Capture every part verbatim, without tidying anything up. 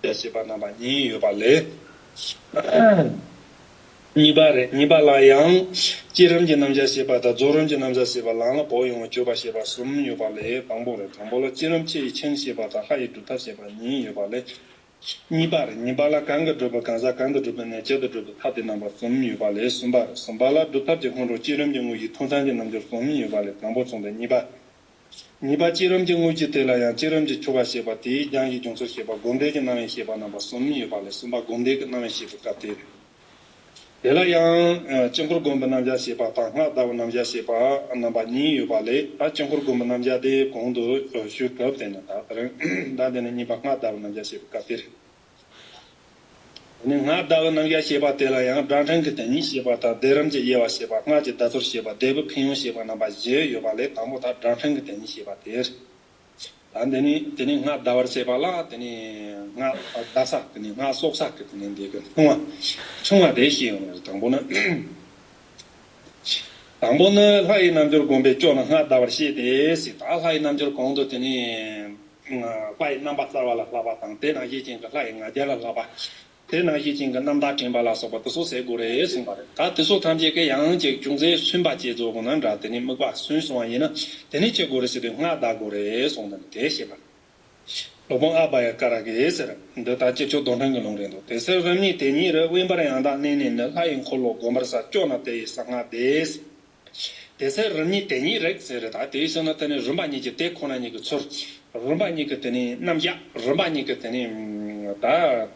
བྱ་ཞེས་པ་རྣམ་པ་གཉིས་ཡོད་པ་ལས། གཉིས་པ་རེད། གཉིས་པ་ལ་ཡང་བསྐྱེད་རིམ་གྱི་རྣམ་གཞག་བྱས་པ་དང་རྫོགས་རིམ་གྱི་རྣམ་གཞག་བྱས་པ། ལམ་ལ་བབ་ཡོང་བར་གྱུར་པ་བྱས་པ་གསུམ་ཡོད་པ་ལས། དང་པོ་རེད། དང་པོ་ལ་བསྐྱེད་རིམ་ཆེ་ཡི་ཆིངས་བྱས་པ་དང་ལྷ་ཡི་སྒྲུབ་ཐབས་བྱས་པ་གཉིས་ཡོད་པ་ལས། གཉིས་པ་རེད། གཉིས་པ་ལ་གང་གིས་སྒྲུབ་པའི་གང་ཟག་གང་དུ་སྒྲུབ་པའི་གནས། ཇི་ལྟར་སྒྲུབ་པའི་ཐབས་དེ་རྣམ་པ་གསུམ་ཡོད་པ་ལས་གསུམ་པ་རེད། གསུམ་པ་ལ་སྒྲུབ་ཐབས་ཀྱི་སྔོན་འགྲོ་བསྐྱེད་རིམ་གྱི་དངོས་གཞི་ཐུན་མཚམས་ཀྱི་རྣལ་འབྱོར་གསུམ་ཡོད་པ་ལས་དང་པོ་གསུངས་ཏེ། གཉིས་པ། གཉིས་པ་བསྐྱེད་རིམ་གྱི་དངོས་གཞི་དེ་ལ་ཡང་བསྐྱེད་རིམ་གྱི་ཆོ་ག་བྱེད་པ་དེའི་རྒྱང་གི་སྦྱོང་ཚུལ་བྱེད་པ། སྒོམ་བཟླས་ཀྱི་རྣམ་དབྱེ་བྱེད་པ་རྣམ་པ་གསུམ་ཡོད་པ་ལས་གསུམ་པ་སྒོམ་བཟླས་ཀྱི་རྣམ་དབྱེ་བྱེད་པའི་སྐབས་དེ་རེད། དེ་ལ་ཡང་དཀྱིལ་འཁོར་བསྒོམ་པའི་རྣམ་གཞག་བྱེད་པ་དང་སྔགས་བཟླ་བའི་རྣམ་གཞག་བྱེད་པ་རྣམ་པ་གཉིས་ཡོད་པ་ལས། ད་དཀྱིལ་འཁོར་བསྒོམ་པའི་རྣམ་གཞག་དེ་གོང་དུ་ཞུས་གྲུབ་དེ་ནི་ད་དེ་རིང་ད་དེ་ནི་གཉིས་པ་སྔགས་བཟླ་བའི་རྣམ་གཞག་བྱེད་པའི་སྐབས་དེ་རེད། དེ་ནས་སྔགས་བཟླ་བའི་རྣམ་གཞག་བྱེད་པ་དེ་ལ་ཡང་སྒྲ་ཕྲེང་གི་དེ་ཉིད་བྱེད་པ་དང་བཟླས་རིམ་གྱི་དབྱེ་བ་བྱེད་པ། སྔགས་ཀྱི་བཟླ་ཚུལ་བྱེད་པ། བཟླས་པའི་ཕན་ཡོན་བྱེད་པ་རྣམ་པ་བཞི་ཡོད་པ་ལས་དང་པོ་ད་སྒྲ་ཕྲེང་གི་དེ་ཉིད་བྱེད་པ་དེ་རེད། ད་འདི་ནི་དེ་ནི་སྔགས་བཟླ་བར་བྱེད་པ་ལ་དེ་ནི་སྔགས་བཟླ་ས་དེ་ནི་སྔགས་གསོག་ས་གི་དེ་ནི་འདི་གི་ཕྲེང་བ་ཕྲེང་བ་དེ་ཤེས་ཡོང་བ་རེད། དང་པོ་ནི། དང་པོ་ནི་ལྷ་ཡི་རྣལ་འབྱོར་བསྒོམས་པས་སྐྱོ་ན་སྔགས་བཟླ་བར་བཤད་དེ་ཟེར། ད་ལྷ་ཡི་རྣལ་འབྱོར་གོང་དུ་དེ་ནི་ལྷ་ཡི་རྣམ་པ་གསལ་བ་ལ་བསླབ་པ་དང་། དེ་ནང་བཞིན་ཅན་གྱི་ལྷ་ཡི་ང་རྒྱལ་ལ་བསླབ་པ། དེ་ནང་བཞིན་ཅན་གྱི་རྣམ་དག་དྲན་པ་ལ་སོགས་པ་དེ་ཚོ་ཟེར་དགོས་རེད་གསུངས་པ་རེད། ད་དེ་ཚོ་ཐམས་ཅད་ཀྱི་ཡང་ཅིག་ཅུང་ཟད་སུན་པ་བྱེད་རྫོགས་དགོས་ན་འདྲ། དེ་ནི་དམིགས་པ་སུན་སོང་བ་ཡིན་ན་དེ་ནི་བྱེད་དགོས་རེད་ཟེར་དུས་སྔགས་བཟླ་དགོས་རེད་གསུངས། ད་ནི་དེ་བཤད་པ། སློབ་དཔོན་ཨ་བྷ་ཡ་ཀ་ར་གིས་ཟེར། འདི་ད་སྤྱི་ཆོས་རྡོར་འཕྲེང་གི་ལུང་རེད་འདུག་དེ་ཚེ་རིམ་གཉིས་དེ་ཉིད་རེད། དབེན་པར་ཡང་དག་གནས་ནས་ནི། ལྷ་ཡི་འཁོར་ལོ་བསྒོམ་པར་བྱ། སྐྱོ་ན་དེ་ཡི་གསང་སྔགས་བཟླས། དེ་ཚེ་རིམ་གཉིས་དེ་ཉིད་རེད་ཟེར་རེད། ད་དེའི་ཕྱིར་ན་དེ་ནི་རིམ་པ་གཉིས་ཀྱི་དེ་ཁོ་ན་ཉིད་ཀྱི་ཚུལ། རིམ་པ་གཉིས་ཀྱི་དེ་ནི་རྣམ་གཞག་རིམ་པ་གཉིས་ཀྱི་དེ་ནི་ད་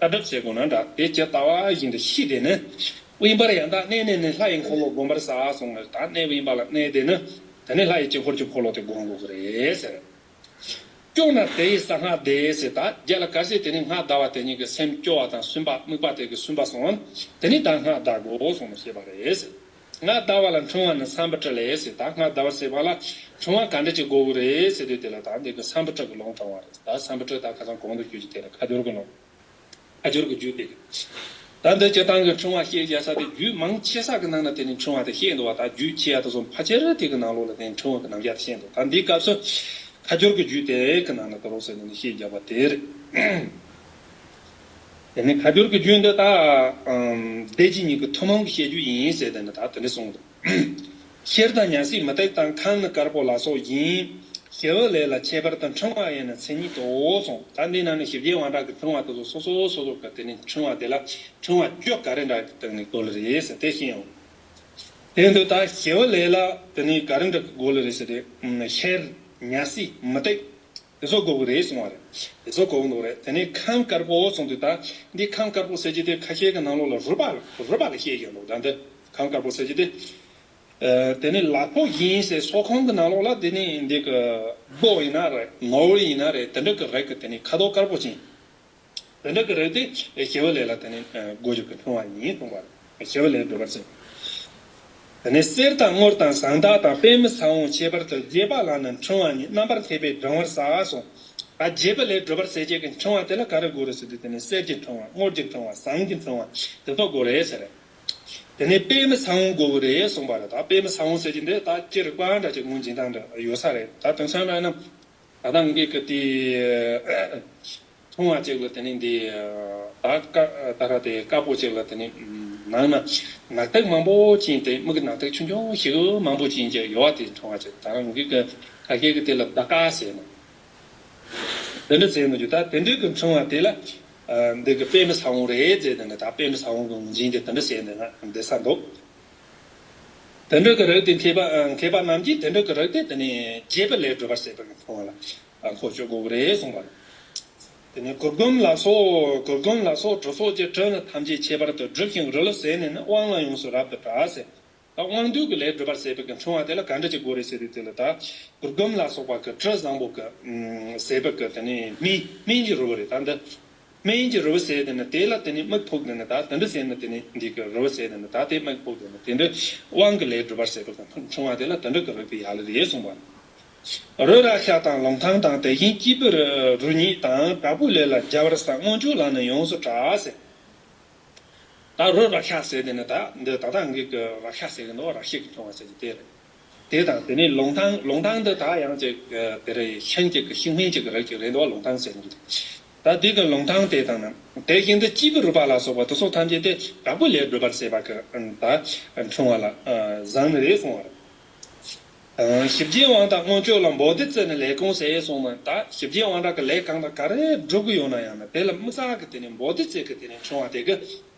ལྟ་གྲུབ་ཟེར་དགོས་ན་འདྲ། དེ་ཇི་ལྟ་བ་བཞིན་དུ་ཤེས་དེ་ནི། དབེན་པར་ཡང་དག་གནས་ནས་ནི། ལྷ་ཡི་འཁོར་ལོ་བསྒོམ་པར་བྱ་གསུངས་ནས། ད་གནས་དབེན་པ་ལ་གནས་དེ་ནི་དེ་ནི་ལྷ་ཡི་དཀྱིལ་འཁོར་གྱི་འཁོར་ལོ་དེ་བསྒོམ་དགོས་ཀྱི་རེད་ཟེར། སྐྱོ་ན་དེ་ཡི་གསང་སྔགས་བཟླས་ཟེར། ད་རྒྱ་ལ་གར་ཞིག་དེ་ནི་སྔགས་བཟླ་བ་དེ་ཉིད་ཀྱི་སེམས་སྐྱོ་བ་དང་སུན་པ་དམིགས་པ་དེ་གི་སུན་པ་སོང་བ་དེ་ནི་ད་སྔགས་བཟླ་དགོས་གསུངས་ནས་བཤད་པ་རེད་ཟེར། སྔགས་བཟླ་བ་ལ་ཕྲེང་བ་ནི་སམ་བྷོ་ཊ་ལས་ཟེར། ད་སྔགས་བཟླ་བར་བྱེད་པ་ལ་ཕྲེང་བ་ག་འདྲ་ཅིག་དགོས་ཀྱི་རེད་ཟེར་དུས་དེ་ལ་ད་འདི་གི་སམ་བྷོ་ཊ་གི་ལུང་དྲངས་པ་རེད། ད་སམ་བྷོ་ཊ་ད་ཁ་སང་གོང་དུ་ཞུས་ཀྱི་དེ་ལ་ཁ་སྦྱོར་གི་ལུང་། ཁ་སྦྱོར་གྱི་རྒྱུད་དེ། ད་འདི་སྤྱིར་བཏང་གི་ཕྲེང་བ་བཤད་རྒྱག་ས་དེ་རྒྱུད་མང་ཆེ་ས་གི་ནང་ན་དེ་ནི་ཕྲེང་བ་དེ་བཤད་འདུག་བ། ད་རྒྱུད་ཆེ་ཡ་དེ་ཚོ་ཕལ་ཆེར་དེ་གི་ནང་ལོགས་ལ་དེ་ནི་ཕྲེང་བ་གི་རྣམ་གཞག་དེ་བཤད་འདུག་ད་འདིའི་སྐབས་སུ་ཁ་སྦྱོར་གྱི་རྒྱུད་དེ་གི་ནང་ན་ད་རོགས་ཟེར་ནས་ནི་བཤད་རྒྱག་པ་དེ་རེད། དེ་ནི་ཁ་སྦྱོར་གྱི་རྒྱུད་འདི་ད་ཨམ་སྡེ་བཞི་ཉིད་ཀྱི་ཐུན་མོང་གི་བཤད་རྒྱུད་ཡིན་ཟེར་དེ་ནི་ད་དེ་འདྲ་གསུངས་འདུག་ཤེལ་དང་ཉ་སྲིབ་མུ་ཏིག་དང་། ཁམས་ནི་དཀར་པོ་ལ་སོགས་ཡིན། ཞི་བའི་ལས་ལ་ཁྱད་པར་དུ་ཕྲེང་བ་ཡིན་ན་མཚན་ཉིད་དོ་གསུངས། ད་འདི་ནང་ནས་ཞི་རྒྱས་དབང་དྲག་གི་ཕྲེང་བ་དེ་ཚོ་སོ་སོ་སོ་སོ་གི་དེ་ནི་ཕྲེང་བ་དེ་ལ་ཕྲེང་བ་བཅུ་ག་རེ་འདྲ་གི་སྟེང་ནས་བཀོད་ལེ་རེད་ཟེར་དེ་ཤེས་ཡོང་། དེ་འདི་ད་ཞི་བའི་ལས་ལ་དེ་ནི་ག་རེ་འདྲ་གི་བཀོད་ལེ་རེད་ཟེར་དེ། ཤེལ། ཉ་སྲིབ། མུ་ཏིག་དེ་ཚོ་དགོས་ཀྱི་རེད་གསུང་བ་རེད། དེ་ཚོ་དགོས་ཀྱི་འདུག་རེད། དེ་ནས་ཁམས་དཀར་པོ་གསུང་དུས་ད་འདི་ཁམས་དཀར་པོ་ཟེར་གྱི་དེ་ཁ་ཤས་ཀྱི་ནང་ལོགས་ལ་རུས་པ་རུས་པ་ལ་བཤད་ཀྱི་འདུག་ད་འདི་ཁམས་དཀར་པོ་ཟེར་གྱི་དེ། ཨ་དེ་ནས་ལ་ཕོགས་ཡིན་ཟེར་སོགས་ཁམས་ཀྱི་ནང་ལོགས་ལ་དེ་ནས་འདི་གི་སྒོ་ཡིན་ན་རེད། ངོ་བོ་ཡིན་ན་རེད། དེ་འདྲ་གི་རིགས་ཀྱི་དེ་ནས་ཁ་དོག་དཀར་པོ་ཅན། དེ་འདྲ་གི་རིགས་དེ་ཞི་བའི་ལས་ལ་དེ་ནས་དགོས་རྒྱུ་གི་ཕྲེང་བ་ཡིན་གསུང་བ་རེད། ཞི་བའི་ལས་སྒྲུབ་པར་བྱེད། དེ་ནས་གསེར་དང་དངུལ་དང་ཟངས་དག་དང་། པདྨ་ཚ་བོ་ཁྱད་པར་དུ་རྒྱས་པ་ལ་ནི། ཕྲེང་བ་ཉིད་རྣམ་པར་མཁས་པས་བགྲང་བར་བྱ་གསུངས། ད་རྒྱས་པའི་ལས་སྒྲུབ་པར་བྱེད་ཅེས་ཀྱི་ཕྲེང་བ་དེ་ལ་ག་རེ་དགོས་རེད་ཟེར་དུས་དེ་ནས་གསེར་གྱི་ཕྲེང་བ། དངུལ་གྱི་ཕྲེང་བ། ཟངས་ཀྱི་ཕྲེང་བ་དེ་ཚོ་དགོས་རེད་ཟེར། དེ་ནས་པདྨ་ཚ་བོ་དགོས་ཀྱི་རེད་གསུངས་པ་རེད། ད་པདྨ་ཚ་བོ་ཟེར་གྱི་འདི་ད་སྤྱིར་བཀའ་འདྲ་ཅིག་ངོས་འཛིན་སྟངས་འདྲ་ཡོད་ས་རེད། ད་དེང་སང་འདྲ་ན་ད་ལྟ་ངེད་ཀྱི་དེ། ཚོང་བ་གཅིག་ལ་དེ་ནི་འདི། ད་ཀ་ད་ར་དེ་དཀར་པོ་གཅིག་ལ་དེ་ནི་ནང་ན་ནག་ཐིག་མང་པོ་ཅན་དེ་མིག་གི་ནག་ཐིག་ཆུང་ཆུང་ཞིག་མང་པོ་ཅན་གྱི་ཡོད་པ་དེ་ཚོང་བ་གཅིག་ད་རང་གི་ག་གེ་གི་དེ་ལ་ད་ཀ་ཟེར་ནོ། དེ་འདྲ་ཟེར་ནོ་ཅིག་ད་དེ་འདྲའི་གི་ཚོང་བ་དེ་ལ་འདི་གི་པདྨ་ཚ་བོ་རེད་ཟེར་དེ་ནི་ད་པདྨ་ཚ་བོ་གི་ངོས་འཛིན་དེ་དེ་འདྲ་ཟེར་ནས་ན་འདི་ས་འདུག་དེ་འདྲ་གི་རིགས་དེ་མཁས་པ་མཁས་པ་རྣམས་ཀྱིས་དེ་འདྲ་གི་རིགས་དེ་དེ་ནི་རྒྱས་པའི་ལས་སྒྲུབ་པར་བྱེད་པའི་ཚོང་བ་ལ། ཨ་ཁོ་སྤྱོད་དགོས་ཀྱི་རེད་གསུངས་པ་རེད། དེ་ནས་གུར་གུམ་ལ་སོགས་གུར་གུམ་ལ་སོགས་གྲུ་ཚོགས་ཀྱི་གྲུ་ནི་ཐམས་ཅད་ཁྱད་པར་དུ་སྒྲུབ་ཤིང་རིལ་བུ་ཟས་ནས་ནི། དབང་ལ་ཡོངས་སུ་རབ་ཏུ་གྲགས་ཟེར། ད་དབང་སྡུད་ཀྱི་ལས་སྒྲུབ་པར་བྱེད་པའི་གི་ཕྲེང་བ་དེ་ལ་ག་འདྲ་ཅིག་དགོས་རེད་ཟེར་དུས་དེ་ལ་ད་གུར་གུམ་ལ་སོགས་པ་གི་གྲུ་བཟང་པོ་གི་ཟས་པའི་གི་དེ་ནས་སྨན་སྨན་གྱི་རིལ་བུ་རེད། ད་འདི་སྨན་གྱི་རིལ་བུ་ཟས་དེ་ནི་དེ་ལ་དེ་ནས་མིག་ཕུག་དེ་ནི་ད་དེ་འདྲ་ཟས་ནི་དེ་ནས་འདི་གི་རིལ་བུ་ཟས་དེ་ནི་ད་དེ་མིག་ཕུག་དེ་ནི་དེ་འདྲ་དབང་གི་ལས་སྒྲུབ་པར་བྱེད་པའི་གི་ཕྲེང་བ་དེ་ལ་དེ་འདྲ་གི་རིགས་དེ་ཡག་ལེ་རེད་གསུངས་པ་རེད། རོ་ར་ཤ་དང་ལུང་ཐང་དང་། དེ་བཞིན་སྐྱེས་བུ་རུ་རུ་ཉིད་དང་། དྲག་པོའི་ལས་ལ་སྦྱར་བར་བྱ། མངོན་སྤྱོད་ལ་ནི་ཡོངས་སུ་གྲགས་ཟེར། ད་རོ་ར་ཤ་ཟེར་དེ་ནི་ད་འདི་ད་ལྟ་ངེད་ཀྱི་ར་ཤ་ཟེར་གི་འདུག་ར་ཤ་གི་ཕྲེང་བ་ཟེར་གི་དེ་རེད། དེ་དང་དེ་ནི་ལུང་ཐང་ལུང་ཐང་འདི་ད་ཡང་ཅིག་དེ་རེད། ཤིང་གཅིག་གི་ཤིང་སྨན་གཅིག་གི་རིགས་གཅིག་རེད་འདུག་ལུང་ཐང་ཟེར་གི་ད་ ད་དེ་གི་ལུང་དྲངས་དེ་དང་ན། དེ་བཞིན་དུ་སྐྱེས་བུ་རིག་པ་ལ་སོགས་པ་དེ་ཚོ་ཐམས་ཅད་དེ་དྲག་པོ་ལས་སྒྲུབ་པར་བྱེད་པ་གི་ད་འཕྲེང་བ་ལ་བཟང་ནི་རེད་གསུང་བ་རེད། ཞི་རྒྱས་དབང་དྲག་མངོན་སྤྱོད་ལ། བོ་དྷི་ཙི་ནི་ལས་ཀུན་གསལ་གསུངས་ནས། ད་ཞི་རྒྱས་དབང་དྲག་གི་ལས་གང་དང་ག་རེ་སྒྲུབ་ཀྱི་ཡོད་ན་ཡང་ན་དེ་ལ་དམིགས་བསལ་གྱི་དེ་ནི་བོ་དྷི་ཙི་གི་དེ་ནི་འཕྲེང་བ་དེ་གི་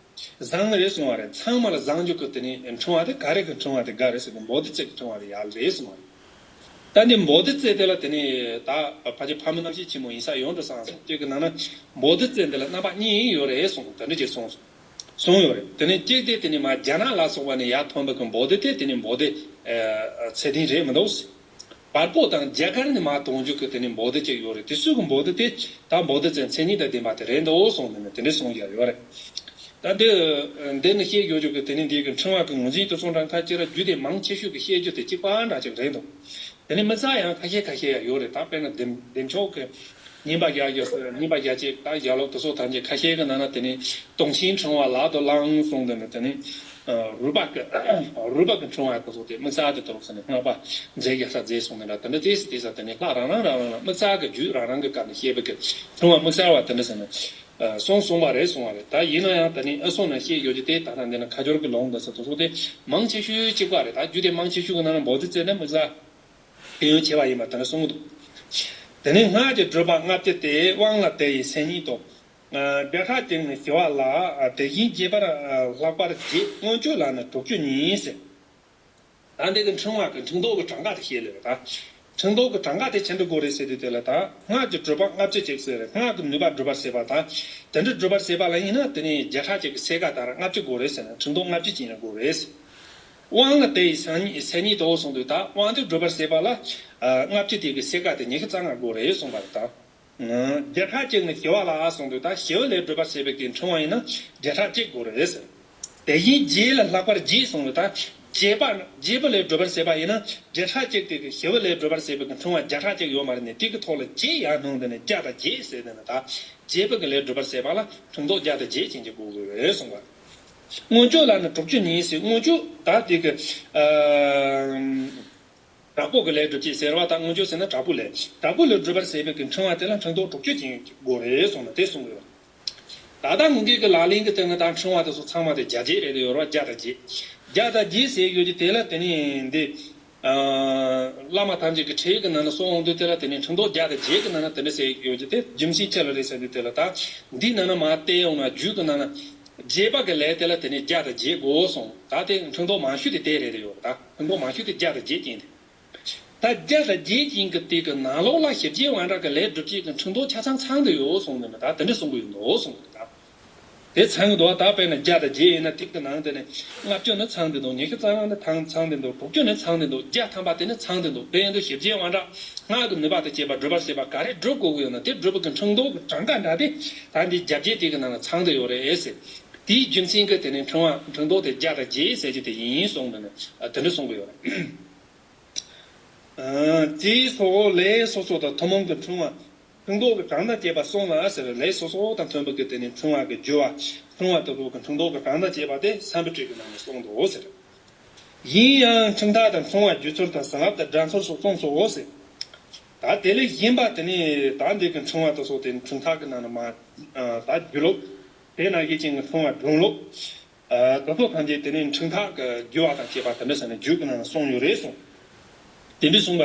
བཟང་ནི་རེད་གསུང་བ་རེད། ཚང་མ་ལ་བཟང་རྒྱུ་གི་དེ་ནི་འཕྲེང་བ་དེ་ག་རེ་གི་འཕྲེང་བ་དེ་དགའ་རེད་ཟེར་ཏེ་བོ་དྷི་ཙི་གི་འཕྲེང་བ་དེ་ཡག་རེད་གསུང་བ་རེད། ད་འདི་བོ་དྷི་ཙི་དེ་ལ་དེ་ནི་ད་ཕལ་ཆེར་ཕག་མོ་རྣམ་བསྒྱིངས་ཆེན་མོ་ཡིན་ས་ཡོད་འགྲོ་བསམ་སོང་། དེ་གི་ནང་ན་བོ་དྷི་ཙི་འདི་ལ་རྣམ་པ་གཉིས་ཡོད་རེད་གསུངས། དེ་འདྲ་ཅིག་གསུངས་སོང་། གསུངས་ཡོད་རེད། དེ་ནས་གཅིག་དེ་དེ་ནས་མ་རྒྱ་ནག་ལ་སོགས་པ་ནས་ཡར་ཐོན་པ་གི་བོ་དྷི་དེ་དེ་ནས་བོ་དྷི་ཨ་ཚད་ལྡན་རེད་མི་འདུག། བལ་པོ་དང་རྒྱ་གར་ནས་མར་གཏོང་རྒྱུ་གི་དེ་ནས་བོ་དྷི་གཅིག་ཡོད་རེད། དེ་ཚོ་གི་བོ་དྷི་དེ་ད་བོ་དྷི་ཙི་མཚན་ཉིད་དང་ལྡན་པ་དེ་རེད་འདུག་གསུངས། དེ་ནས་དེ་འདྲ་གསུངས་ཡ་ཡོད་རེད། ད་འདི་འདི་ནས་བཤད་ཡོད་རྒྱུ་གི་དེ་ནས་འདི་གི་འཕྲེང་བ་གི་ངོས་འཛིན་དེ་ཚོ་འདྲ་ཁ་ཅིག་ལ་རྒྱུད་སྡེ་མང་ཆེ་ཤོས་ཀྱི་བཤད་རྒྱུ་དེ་གཅིག་པ་འདྲ་ཅིག་རེད་འདུག། དེ་ནས་དམིགས་བསལ་ཡང་ཁ་ཤས་ཁ་ཤས་ཡང་ཡོད་རེད། ད་དཔེར་ན་བདེ་བདེ་མཆོག་གི་སྙིང་པ་བརྒྱད་ཀྱི་སྙིང་པ་བརྒྱད་ཅིག་ད་ཡ་ལོག་དེ་ཚོ་ཐམས་ཅད་ཁ་ཤས་ཀྱི་ནང་ན་དེ་ནས་སྟོང་ཆེན་འཕྲེང་བ་ལག་ཏུ་བླངས་གསུངས། དེ་ནས་དེ་ནས་རུས་པ་གི་རུས་པ་གི་འཕྲེང་བ་དེ་ཚོ་དེ་དམིགས་བསལ་དེ་དུ་རུག་ས་ནས་སྔགས་པ་མཛེས་རྒྱ་ཚ་མཛེས་གསུངས་ནས་ད་དེ་འདྲ་དེ་སི་དེ་ས་དེ་ནས་ལྷ་རང་རང་རང་རང་ལ་དམིགས་བསལ་གི་རྒྱུད་རང་རང་གི་སྐབས་ནས་བཤད་པའི་གི་འཕྲེང་བ་དམིགས་བསལ་བ་དེ་འདྲ་ཟེར་ནས་གསུངས་གསུངས་པ་རེད་གསུངས་པ་རེད། ད་ཡིན་ན་ཡང་དེ་ནས་ཨ་སོང་ནས་བཤད་ཡོད་རྒྱུ་དེ་ད་ལྟ་འདི་ན་ཁ་སྦྱོར་གི་ལུང་དེ་ས་དེ་ཚོ་དེ་མང་ཆེ་ཤོས་གཅིག་པ་རེད། ད་རྒྱུད་སྡེ་མང་ཆེ་ཤོས་གི་ནང་ན་བོ་དྷི་ཙི་ནས་དམིགས་བསལ། ཕན་ཡོན་ཆེ་བ་ཡིན་པ་དེ་འདྲ་གསུངས་འདུག། དེ་ནས་སྔགས་ཀྱི་སྒྲུབ་པ་ལྔ་བཅུ་སྟེ། དབང་ལ་དེ་ཡི་མཚན་ཉིད་དོ། ཨ་བརྒྱ་ཕྲག་གཅིག་ནི་ཞི་བ་ལྷ། དེ་བཞིན་རྒྱས་པར་ཨ་ལྷག་པར་བགྱི། མངོན་སྤྱོད་ལ་ནི་དྲུག་ཅུ་ཉིད་ཟེར། ད་འདི་གི་འཕྲེང་བ་གི་འཕྲེང་རྡོག་གི་གྲངས་ཀ་དེ་བཤད་ལེ་རེད་ད། འཕྲེང་རྡོག་གི་གྲངས་ཀ་དེ་ཆི་འདྲ་དགོས་རེད་ཟེར་དུས་དེ་ལ་ད་སྔགས་ཀྱི་སྒྲུབ་པ་ལྔ་བཅུ་གཅིག་ཟེར་རེད། སྔགས་ཀྱི་ནུས་པ་སྒྲུབ་པར་བྱེད་པ་དང་དེ་འདྲ་སྒྲུབ་པར་བྱེད་པ་ལ་ཡིན་ན་དེ་ནས་བརྒྱ་ཕྲག་གཅིག་གི་ཚད་ཀ་ལྟར་ལྔ་བཅུ་དགོས་རེད་ཟེར་ན་འཕྲེང་རྡོག་ལྔ་བཅུ་གཅིག་ཡིན་ན་དགོས་རེད། དབང་ལ་དེ་ཡི་མཚན་ཉིད་མཚན་ཉིད་དོ་གསུངས་དུས་ད་དབང་དེ་སྒྲུབ་པར་བྱེད་པ་ལ་ཨ་ལྔ་བཅུ་དེ་གི་ཚད་ཀ་དེ་ཉི་ཤུ་རྩ་ལྔ་དགོས་རེད་གསུངས་པ་རེད་ད། བརྒྱ་ཕྲག་གཅིག་ནི་ཞི་བ་ལྷ་གསུངས་དུས་ད་ཞི་བ་ལྷས་སྒྲུབ་པར་བྱེད་པའི་གི་འཕྲེང་བ་ཡིན་ན་བརྒྱ་ཕྲག་གཅིག་དགོས་རེད་ཟེར། དེ་བཞིན་རྒྱས་ལ་ལྷག་པར་བགྱི་གསུངས་དུས་ད་རྒྱས་པ་རྒྱས་པ་ལས་སྒྲུབ་པར་བྱེད་པ་ཡིན་ན་བརྒྱ་ཕྲག་གཅིག་དེ་གི་ཞི་བ་ལྷས་སྒྲུབ་པར་བྱེད་པའི་གི་འཕྲེང་བ་བརྒྱ་ཕྲག་གཅིག་ཡོད་མ་རེད་ནས་དེ་གི་ཐོག་ལ་རྒྱས་ཡར་སྣང་དེ་ནས་བརྒྱ་དང་བརྒྱད་ཟེར་དེ་ནས་ད་རྒྱས་པ་གི་ལས་སྒྲུབ་པར་བྱེད་པ་ལ་འཕྲེང་རྡོག་བརྒྱ་དང་བརྒྱད་ཅན་གྱི་དགོས་དགོས་རེད་གསུངས་པ། མངོན་སྤྱོད་ལ་ནི་དྲུག་ཅུ་ཉིད་ཟེར། མངོན་སྤྱོད་ད་དེ་གི་ཨ། དྲག་པོ་གི་ལས་སྒྲུབ་ཅེས་ཟེར་བ་དང་མངོན་སྤྱོད་ཟེར་ན་དྲག་པོའི་ལས། དྲག་པོའི་ལས་སྒྲུབ་པར་བྱེད་པའི་གི་འཕྲེང་བ་དེ་ལ་འཕྲེང་རྡོག་དྲུག་ཅུ་ཅན་དགོས་རེད་གསུངས་ནས་དེ་གསུངས་ཡོད། ད་ལྟ་ངེད་ཀྱི་ལག་ལེན་གྱི་སྟེང་ན་ད་འཕྲེང་བ་དེ་ཚོ་ཚང་མ་དེ་བརྒྱ་བརྒྱད་རེད་དེ་ཡོད་རེད་བ། བརྒྱ་དང་བརྒྱད། བརྒྱ་དང་བརྒྱད་ཟེར་ཡོད་ཀྱི་དེ་ལ་དེ་ནི་འདི་ཨ་བླ་མ་ཐམས་ཅད་ཀྱི་ཁྲིད་ཀྱི་ནང་ན་གསུངས་འོང་དུས་དེ་ལ་དེ་ནི་འཕྲེང་རྡོག་བརྒྱ་དང་བརྒྱད་ཀྱི་ནང་ན་དེ་འདྲ་ཟེར་ཡོད་ཀྱི་དེ་རྒྱུ་མཚན་ཅི་ལ་རེད་ཟེར་དུས་དེ་ལ་ད་འདིའི་ནང་ན་མར་བལྟས་ཡོང་ན་རྒྱུད་ཀྱི་ནང་ན། རྒྱས་པ་གི་ལས་དེ་ལ་དེ་ནས་བརྒྱ་དང་བརྒྱད་དགོས་གསུངས། ད་དེ་འཕྲེང་རྡོག་མང་ཤོས་དེ་དེ་རེད་དེ་ཡོད། ད་འཕྲེང་རྡོག་མང་ཤོས་དེ་བརྒྱ་དང་བརྒྱད་ཅན་དེ། ད་བརྒྱ་དང་བརྒྱད་ཅན་གྱི་དེ་གི་ནང་ལོགས་ལ་ཞི་རྒྱས་དབང་དྲག་གི་ལས་སྒྲུབ་བྱེད་ཀྱི་འཕྲེང་རྡོག་ཆ་ཚང་ཚང་དུ་ཡོད་གསུངས་ནས་ད་དེ་འདྲ་གསུང་གི་ཡོད་འདུག་གསུངས་ནས་ད། དེ་ཚང་གི་འདུག། ད་དཔེར་ན་བརྒྱ་དང་བརྒྱད་ཡིན་ན་དེ་གི་ནང་དེ་ནས་ལྔ་བཅུ་ནི་ཚང་དུ་འདུག། ཉི་ཤུ་རྩ་ལྔ་ནི་ཚང་ཚང་དུ་འདུག། དྲུག་ཅུ་ནི་ཚང་དུ་འདུག། བརྒྱ་ཐམ་པ་དེ་ནི་ཚང་དུ་འདུག། དེ་ཡིན་དུས་ཞི་རྒྱས་དབང་དྲག་སྔགས་ཀྱི་ནུས་པ་དང་བཅས་པ་སྒྲུབ་པར་བྱེད་པ་ག་རེ་སྒྲུབ་དགོས་ཀྱི་ཡོད་ན་དེ་སྒྲུབ་པ་གི་འཕྲེང་རྡོག་གི་གྲངས་ཀ་འདྲ་དེ་ད་འདི་བརྒྱ་བརྒྱད་དེ་གི་ནང་ན་ཚང་དུ་ཡོད་རེད་ཟེར། དེའི་རྒྱུ་མཚན་གྱིས་དེ་ནས་འཕྲེང་བ་འཕྲེང་རྡོག་དེ་བརྒྱ་དང་བརྒྱད་ཟེར་རྒྱུ་དེ་ཡིན་གསུངས་པ་ནི་དེ་འདྲ་གསུང་གི་ཡོད་རེད། ཨ་དེའི་སོགས་ལས་སོ་སོ་དང་ཐུན་མོང་གི་འཕྲེང་བ་འཕྲེང་རྡོག་གི་གྲངས་དང་བཅས་པ་གསུངས་ལ་ཟེར། ལས་སོ་སོ་དང་མཐུན་པ་གི་དེ་ནས་འཕྲེང་བ་གི་རྒྱུ་བ་འཕྲེང་བ་དེ་ཚོ་གི་འཕྲེང་རྡོག་གི་གྲངས་དང་བཅས་པ་དེ་སམ་བྷོ་ཊ་གི་ནང་ནས་གསུངས་འདུག་ཟེར། ཡིན་ཡང་འཕྲེང་ཐག་དང་འཕྲེང་བ་བརྒྱུད་ཚུལ་དང་བྱིན་རླབས་དང་སྒྲ་མཚར་སོགས་གསུངས་སོ་ཟེར། ད་དེ་ལས་གཞན་པ་དེ་ནས་ད་འདི་གི་འཕྲེང་བ་དེ་ཚོ་དེ་འཕྲེང་ཐག་གི་ནང་ནས་མ་ད་རྒྱུ་ལུགས། དེ་ནང་བཞིན་ཅན་གྱི་འཕྲེང་བ་སྒྲུང་ལུགས། ཨ་དེ་ཚོ་ཐམས་ཅད་དེ་ནས་འཕྲེང་ཐག་གི་རྒྱུ་བ་དང་བཅས་པ་དེ་འདྲ་ཟེར་ནས་རྒྱུད་ཀྱི་ནང་ན་གསུངས་ཡོད་རེད་གསུངས། དེ་འདྲ་གསུངས་པ་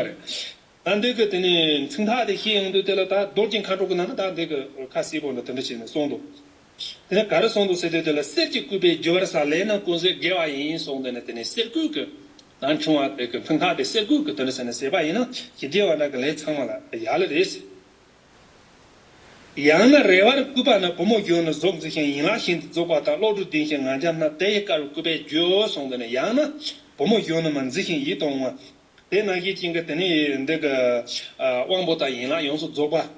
རེད། ད་འདི་གི་དེ་ནས་འཕྲེང་ཐག་དེ་ཤེས་ཡོང་དུས་དེ་ལ་ད་རྡོ་རྗེ་མཁའ་འགྲོ་གི་ནང་ན་ད་འདི་གི་ཁ་གསལ་པོ་འདྲ་དེ་འདྲ་བྱས་ནས་གསུངས་འདུག། དེ་ནས་ག་རེ་གསུངས་འདུག་ཟེར་དུས་དེ་ལ་གསེར་གྱི་སྐུད་པས་བསྒྱུར་བར་བྱ། ལས་རྣམས་ཀུན་གཟིགས་དགེ་བ་ཡིན་གསུངས། དེ་ནས་དེ་ནས་གསེར་སྐུད་ཀྱི་ད་འཕྲེང་བ་དེ་གི་འཕྲེང་ཐག་དེ་གསེར་སྐུད་ཀྱི་དེ་འདྲ་ཟེར་ནས་བྱས་པ་ཡིན་ན་ཞི་རྒྱས་དབང་དྲག་གི་ལས་ཚང་མ་ལ་ཡག་ལེ་རེད་ཟེར། ཡང་ན་རལ་པར་བཀོད་པ་ན། བུ་མོ་གཞོན་ནུ་གཟུགས་མཛེས་ཤིང་། ཡན་ལག་ཤིན་ཏུ་རྫོགས་པ་དང་། བློ་གྲོས་ལྡན་ཞིང་ངར་འཇམ་རྣམས། དེ་ཡི་དཀར་བའི་སྐུད་པས་བསྒྱུར་གསུངས། དེ་ནས་ཡང་ན་བུ་མོ་གཞོན་ནུ་མ་མཛེས་ཤིང་ཡིད་དུ་འོང་བ། དེ་ནང་བཞིན་ཅན་གྱི་དེ་ནས་འདི་གི་ཨ་དབང་པོ་དང་ཡན་ལག་ཡོངས་སུ་རྫོགས་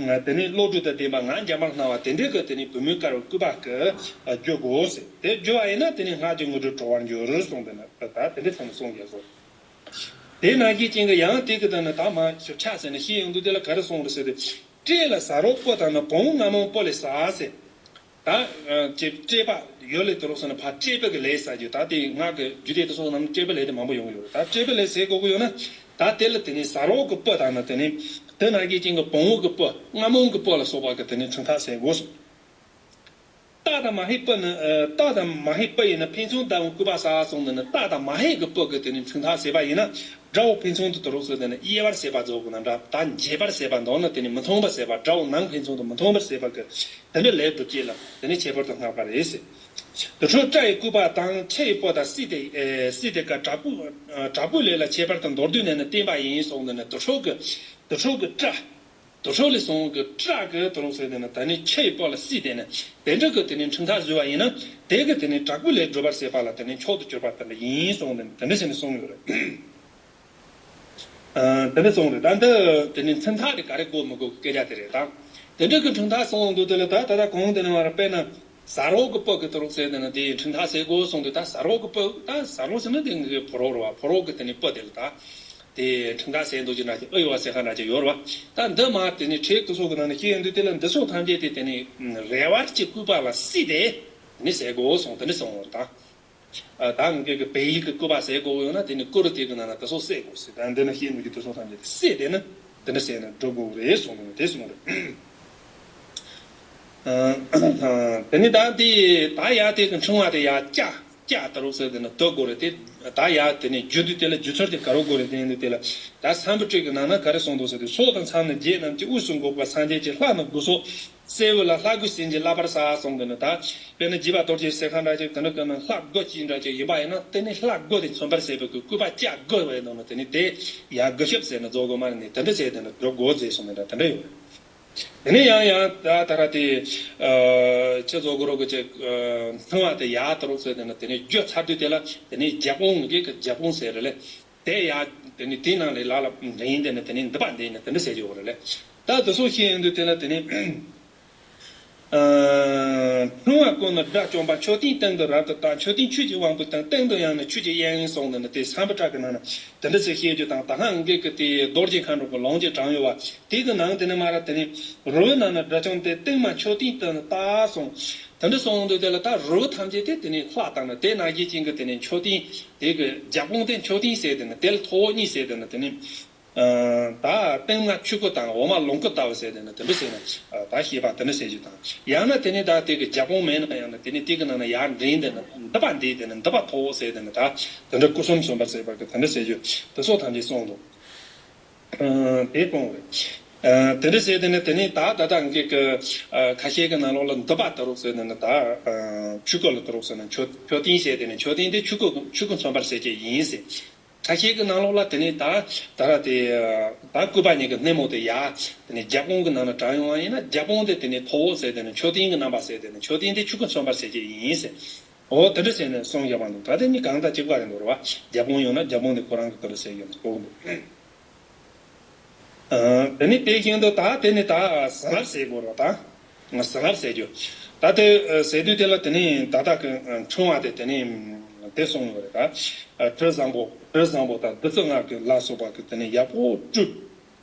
པ། དེ་ནས་བློ་གྲོས་དང་ལྡན་པ་ངར་འཇམ་པར་སྣང་བ་དེ་འདྲའི་གི་དེ་ནས་བུ་མོའི་དཀར་བའི་སྐུད་པ་གིས་བསྒྱུར་དགོས་ཟེར། དེ་བསྒྱུར་བ་ཡིན་ན་དེ་ནས་སྔགས་ཀྱི་དངོས་གྲུབ་གྲོལ་བར་འགྱུར་གསུངས། དེ་ནས་ད་དེ་འདྲའི་ཚུལ་གསུངས་ཡོད་གསུངས། དེ་ནང་བཞིན་ཅན་གྱི་ཡང་དེ་གི་དང་ནི་ད་མ་ཞིབ་ཆ་ཟེར་ནས་ཤེས་ཡོང་དུས་དེ་ལ་ག་རེ་གསུངས་རེད་ཟེར་ཏེ། བསྐྲད་ལ་བྱ་རོག་སྤུ་དང་ནི། བོང་རྔ་མོང་སྤུ་ལས་བྱ་ཟེར། ད་ཅེས་བསྐྲད་པ་ཡོད་ལས་དེ་རོགས་ཟེར་ན་ཕར་བསྐྲད་པ་གི་ལས་ཟེར་རྒྱུ། ད་དེ་སྔགས་ཀྱི་རྒྱུད་སྡེ་དེ་ཚོ་ནང་བསྐྲད་པ་ལས་དེ་མང་པོ་ཡོང་གི་ཡོད་རེད། ད་བསྐྲད་པ་ལས་ཟེར་དགོས་ཀྱི་ཡོད་ན་ད་དེ་ལ་དེ་ནི་བྱ་རོག་གི་སྤུ་དང་ནི་དེ་ནི་ དེ་ནང་བཞིན་ཅན་གྱི་བོང་བུ་གི་སྤུ། རྔ་མོང་གི་སྤུ་ལ་སོགས་པ་གི་དེ་ནས་འཕྲེང་ཐག་ཟེར་དགོས་སོ། སྟག་དང་མ་ཧེའི་སྤུ་ནི། ཨ། སྟག་དང་མ་ཧེའི་སྤུ་ཡིས་ནི། ཕུན་ཚོགས་ཟླ་བའི་སྐུད་པ་བསལ་གསུངས་ནས་ནི། སྟག་དང་མ་ཧེ་གི་སྤུ་གི་དེ་ནས་འཕྲེང་ཐག་བསལ་བ་ཡིན་ན། དགྲ་བོ་ཕུན་ཚོགས་དེ་དུ་རུ་སོགས་དེ་ནི་དབྱེ་བར་བྱེད་པ་རྫོགས་དགོས་ན་འདྲ། ད་འབྱེད་པར་བྱེད་པ་མདོར་ན་དེ་ནི་མི་མཐོང་བར་བྱེད་པ། དགྲ་བོ་ནང་ཕུན་ཚོགས་དེ་མི་མཐོང་བར་བྱེད་པ་གི་དེ་འདྲ་ལས་སྒྲུབ་བྱེད་ལ་དེ་ནི་ཁྱད་པར་དུ་བསྔགས་པ་རེད་ཟེར། དུར་ཁྲོད་སྐྲ་ཡི་སྐུད་པ་དང་། ཁྱི་ཡི་སྤུ་དང་བསྲེས་ཏེ། ཨེ། བསྲེས་ཏེ་ཀ། དྲག་པོའི། ཨ། དྲག་པོའི་ལས་ལ་ཁྱད་པར་དུ་མདོར་བསྡུས་ནས་ནི་བསྟན་པ་ཡིན་གསུངས་ནས་ནི། དུར་ཁྲོད་ཀྱི། དུར་ཁྲོད་ཀྱི་སྐྲ། དུར་ཁྲོད་ལས་བྱུང་གི་སྐྲ་གི་དུ་རུ་སོགས་དེ་ནི་དེ་ནི་ཁྱི་ཡི་སྤུ་ལ་བསྲེས་ཏེ་ནི་དེ་འདྲ་གི་དེ་ནི་འཕྲེང་ཐག་བཟོས་པ་ཡིན་ན། དེ་གི་དེ་ནི་དྲག་པོའི་ལས་སྒྲུབ་པར་བྱེད་པ་ལ་དེ་ནི་མཆོག་ཏུ་གྱུར་པ་དེ་འདྲ་ཡིན་གསུངས་ནས་དེ་འདྲ་བྱས་ནས་གསུངས་ཡོད་རེད། ཨ། དེ་འདྲ་གསུངས་རེད། ད་འདི་དེ་ནི་འཕྲེང་ཐག་དེ་ག་རེ་དགོས་མི་དགོས་ཀྱི་སྐད་ཆ་དེ་རེད་ད། དེ་འདྲ་གི་འཕྲེང་ཐག་གསུངས་འདུག། དེ་ལ་ད་ད་ལྟ་གོང་དེ་ནི་མར་དཔེར་ན། ཟ་རོགས་ཀྱི་སྤུ་གི་དུ་རུ་སོགས་དེ་ནི་དེ་འཕྲེང་ཐག་བྱེད་དགོས་གསུངས་འདུག། ད་ཟ་རོགས་ཀྱི་སྤུ། ད་ཟ་རོགས་ཟེར་ན་དེ་ངའི་ཕོ་རོག་རེད་བ། ཕོ་རོག་གི་དེ་ནི་སྤུ་དེ་ལ་ད། དེ་འཕྲེང་ཐག་བྱེད་འདུག་ཅི་འདྲ་ཅིག་ཨེ་ཡོད་བ་ཟེར་ཁ་འདྲ་ཅིག་ཡོད་རེད་བ། ད་འདི་མ་དེ་ནི་ཁྲིད་དེ་ཚོ་གི་ནང་ནས་ཤེས་ཡོན་འདུག། དེ་ལ་འདི་ཚོ་ཐམས་ཅད་དེ་དེ་ནི་རལ་པ་གི་སྐུད་པ་ལ་བསྲེས་ཏེ་དེ་ནི་བྱེད་དགོས་གསུངས། དེ་ནི་གསུངས་ཡོད་རེད་ད། ཨ། ད་ངེད་ཀྱི་བལ་ཡུལ་གྱི་སྐུད་པ་བྱེད་དགོས་ཡོད་ན་དེ་ནི་སྐུ་རུ་དེ་གི་ནང་ན་དེ་ཚོ་བསྲེས་དགོས་ཟེར། ད་འདི་ནི་ཤེས་ཡོན་འདུག་གི་དེ་ཚོ་ཐམས་ཅད་དེ་བསྲེས་ཏེ་ནི་དེ་འདྲ་བྱས་ན་འགྲུབ་དགོས་རེད་གསུངས་ནས་དེ་གསུངས་རེད། ཨ། དེ་ནི་ད་དེ་ད་ཡ་དེ་གི་འཕྲེང་བ་དེ་ཡ་ལྕགས་ལྕགས་དུ་རུ་སོགས་དེ་ནི་དུ་དགོས་རེད་དེ། ད་ཡ་དེ་ནི་རྒྱུ་དུས་དེ་ལ་རྒྱུ་ཚུལ་དེ་ག་རུ་དགོས་རེད་དེ་ཡིན་དུས་དེ་ལ་ད་སམ་བྷོ་ཊ་གི་ནང་ན་ག་རེ་གསུངས་འདུག་ཟེར་དུས། ཚོགས་དང་མཚམས་ནི་བརྒྱད་རྣམས་ཀྱི། དབུས་སུ་འགོག་པ་སངས་རྒྱས་ཀྱི། ལྷ་ནི་དགུ་སོགས་སྲད་བུ་ལ། ལྷ་དགུ་བྱིན་གྱིས་བརླབ་པར་བྱ་གསུངས་དེ་ནི་ད། དཔེར་ན་རྒྱས་པ་རྡོ་རྗེ་ཟེར་ཁ་འདྲ་ཅིག་དེ་འདྲ་གི་ནི་ལྷ་དགུ་ཅིག་འདྲ་ཅིག་ཡིན་པ་ཡིན་ན་དེ་ནི་ལྷ་དགུ་དེ་མཚོན་པར་བྱེད་པའི་གི་སྐུད་པ་ལྕགས་དགུ་བས་ནང་ན་དེ་ནི་དེ་ཡ་དགུ་ཤོབ་ཟེར་ནས་རྫོགས་དགོས་མ་རེད་ནི་དེ་འདྲ་བྱས་དེ་ནི་སྒྲུབ་དགོས་ཟེར་གསུངས་ནས་འདྲ་དེ་འདྲ་ཡོད། དེ་ནས་ཡང་ཡང་ད་ད་ར་དེ། ཨ། ཁྱེད་ཚོ་གོ་རོགས་ཀྱི་ཅིག་ཨ། འཕྲེང་བ་དེ་ཡར་དུ་རུ་སོགས་དེ་ནི་དེ་ནས་རྒྱུ་ཚར་དུས་དེ་ལ་དེ་ནས་རྒྱ་སྤོང་གི་གི་རྒྱ་སྤོང་ཟེར་རེད་ལེ། དེ་ཡར་དེ་ནས་དེའི་ནང་ལས་ལ་ལ་འདྲེན་དེ་ནི་དེ་ནས་འདི་པ་འདི་ནི་དེ་འདྲ་ཟེར་གྱི་ཡོད་རེད་ལེ། ད་དེ་ཚོ་ཤེས་ཡོང་དུས་དེ་ལ་དེ་ནས། ཨ། འཕྲེང་བ་ཀུན་ནི་དགྲ་བཅོམ་པ། མཆོད་རྟེན་སྟེང་དུ་རབ་ཏུ་བརྟག། མཆོད་རྟེན་ཆོས་ཀྱི་དབང་པོའི་སྟེང་། སྟེང་དུ་ཡང་ནི་ཆོས་ཀྱི་དབྱིངས་གསུངས་ནས་ནི་དེ་སམ་བྷོ་ཊ་གི་ནང་ན་དེ་འདྲ་ཞིག་བཤད་རྒྱུ་དང་། ད་སྔ་ངེད་ཀྱི་དེ་རྡོ་རྗེ་མཁའ་འགྲོ་གི་ལུང་གི་དྲངས་ཡོད་པ་དེ་གི་ནང་དེ་ནས་མར་དེ་ནས་རི་བོའི་ནང་ན་དགྲ་བཅོམ་སྟེ། སྟེང་མ་མཆོད་རྟེན་དུ་བརྟག་གསུངས། དེ་འདྲ་གསུངས་དུས་དེ་ལ་ད་རི་བོ་ཐམས་ཅད་དེ་དེ་ནས་ལྷ་དང་ནི་དེ་ནང་བཞིན་ཅན་གྱི་དེ་ནས་མཆོད་རྟེན་དེ་གི་རྒྱ་སྤོང་དེ་མཆོད་རྟེན་ཟེར་དེ་ནི་དེ་ལ་ཐོག་གཉིས་ཟེར་དེ་ནི་དེ་ནས། ཨ། ད་སྟེང་མ་ཆོས་སྐུ་དང་འོག་མ་ལོངས་སྐུ་ལྟ་བུ་ཟེར་དེ་ནི་དེ་འདྲ་ཟེར་ན། ཨ། ད་ཤེས་པ་དེ་འདྲ་ཟེར་རྒྱུ་དང་། ཡང་ན་དེ་ནི་ད་དེ་གི་རྒྱ་སྤོང་མེད་ན་ཡང་ན་དེ་ནི་དེ་གི་ནང་ན་ཡར་འདྲེན་དེ་ནི་འདི་པ་འདི་དེ་ནི་འདི་པ་ཐོག་ཟེར་དེ་ནི་ད་དེ་འདྲ་སྐུ་གསུམ་མཚོན་པར་བྱེད་པ་གི་དེ་འདྲ་ཟེར་རྒྱུ་དེ་སོགས་ཐམས་ཅད་གསུངས་འདུག། ཨ། དེ་གསུངས་རེད། ཨ། དེ་འདྲ་ཟེར་དེ་ནི་དེ་ནི་ད་ད་ལྟ་ངེད་ཀྱི་ཨ། ཁ་ཤས་ཀྱི་ནང་ལོགས་ལ་འདི་པ་དུ་རུ་ཟེར་དེ་ནི་ད། ཨ། ཆོས་སྐུ་ལ་དུ་རུ་ཟེར་ན་མཆོད་མཆོད་རྟེན་ཟེར་དེ་ནི་མཆོད་རྟེན་དེ་ཆོས་སྐུ་ཆོས་སྐུ་མཚོན་པར་བྱེད་ཀྱི་ཡིན་ཟེར། ཁ་ཤས་ཀྱི་ནང་ལོགས་ལ་དེ་ནས་ད་ད་ར་དེ་ད་སྐུད་པ་གཉིས་ཀྱི་སྣེ་མོ་དེ་ཡ་དེ་ནས་རྒྱ་སྤོང་གི་ནང་ན་དྲངས་ཡོང་བ་ཡིན་ན་རྒྱ་སྤོང་དེ་དེ་ནས་ཐོག་ཟེར་དེ་ནས་མཆོད་རྟེན་གྱི་རྣམ་པ་ཟེར་དེ་ནས་མཆོད་རྟེན་དེ་ཆོས་སྐུ་མཚོན་པར་བྱེད་ཀྱི་ཡིན་ཟེར། འོ་དེ་འདྲ་བྱས་ནས་གསུངས་བཞག་པ་འདུག། ད་དེ་གཉིས་གང་དང་གཅིག་པ་རེད་འདུག་ར་བ། རྒྱ་སྤོང་ཡོང་ན་རྒྱ་སྤོང་དེ་ཁོ་རང་གི་དེ་འདྲ་ཟེར་ཡོད་ན་གོ་གི་འདུག། ཨ། དེ་ནས་དེ་བཞིན་དུ་ད་དེ་ནས་ད་བྱིན་རླབས་ཟེར་དགོས་རེད་བ་ད། བྱིན་རླབས་ཟེར་རྒྱུ། ད་དེ་ཟེར་དུས་དེ་ལ་དེ་ནས་ད་ལྟ་གི་འཕྲེང་བ་དེ་དེ་ནས་དེ་གསུངས་ཡོད་རེད་ད། དྲི་བཟང་པོ་དྲི་བཟང་པོ་དང་བདུད་རྩི་ལྔ་གི་ལ་སོགས་པ་གི་དེ་ནས་ཡག་པོ་བཀྲུས།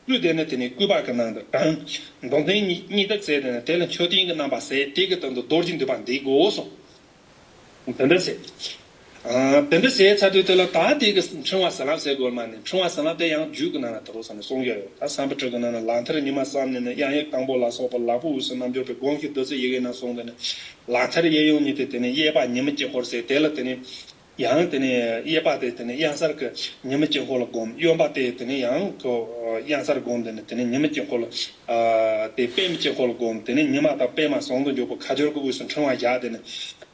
བཀྲུས་དེ་ནས་དེ་ནས་སྐུད་པ་གི་ནང་དུ་དྲངས། མདོ་མཚན་ཉི་ཉི་ཟླ་ཟེར་དེ་ནས་དེ་ལ་མཆོད་རྟེན་གྱི་རྣམ་པ་ཟེར་དེ་གི་སྟེང་དུ་རྡོ་རྗེ་འདུས་པ་འདི་དགོས་གསུངས། དེ་འདྲ་ཟེར། ཨ། དེ་འདྲ་ཟེར་ཚར་དུས་དེ་ལ་ད་དེ་གི་འཕྲེང་བ་བྱིན་རླབས་ཟེར་དགོས་མ་ནི་འཕྲེང་བ་བྱིན་རླབས་དེ་ཡང་རྒྱུད་ཀྱི་ནང་ན་དེ་རོ་ས་ནས་གསུངས་ཡོད་ཡོད། ད་སམ་བྷོ་ཊ་གི་ནང་ན་ལག་མཐིལ་ཉི་མ་བསམ་ནས་ནི་དབྱངས་ཡིག་དང་པོ་ལ་སོགས་པ་ལག་པའི་དབུས་སུ་རྣལ་འབྱོར་པའི་སྒོམ་གྱི་བདུད་རྩི་ཡི་གེ་རྣམས་གསུངས་ཏེ་ནི་ལག་མཐིལ་གཡས་གཡོན་གཉིས་ཏེ་དེ་ནས་གཡས་པ་ཉི་མའི་དཀྱིལ་འཁོར་ཟེར་དེ་ལ་དེ་ནས། ཡང་དེ་ནས་གཡས་པ་དེ་དེ་ནས་གཡང་གཟར་གྱི་ཉི་མའི་དཀྱིལ་འཁོར་ལ་བསྒོམ། གཡོན་པ་དེ་དེ་ནས་ཡང་གི་གཡང་གཟར་བསྒོམ། དེ་ནས་དེ་ནས་ཉི་མའི་དཀྱིལ་འཁོར་ལ། ཨ། དེ་པདྨའི་དཀྱིལ་འཁོར་ལ་བསྒོམ། དེ་ནས་ཉི་མ་དང་པདྨ་ཟུང་དུ་འཇུག་པའི་ཁ་སྦྱོར་གྱི་དབུས་སུ་འཕྲེང་བ་བཞག་དེ་ནས་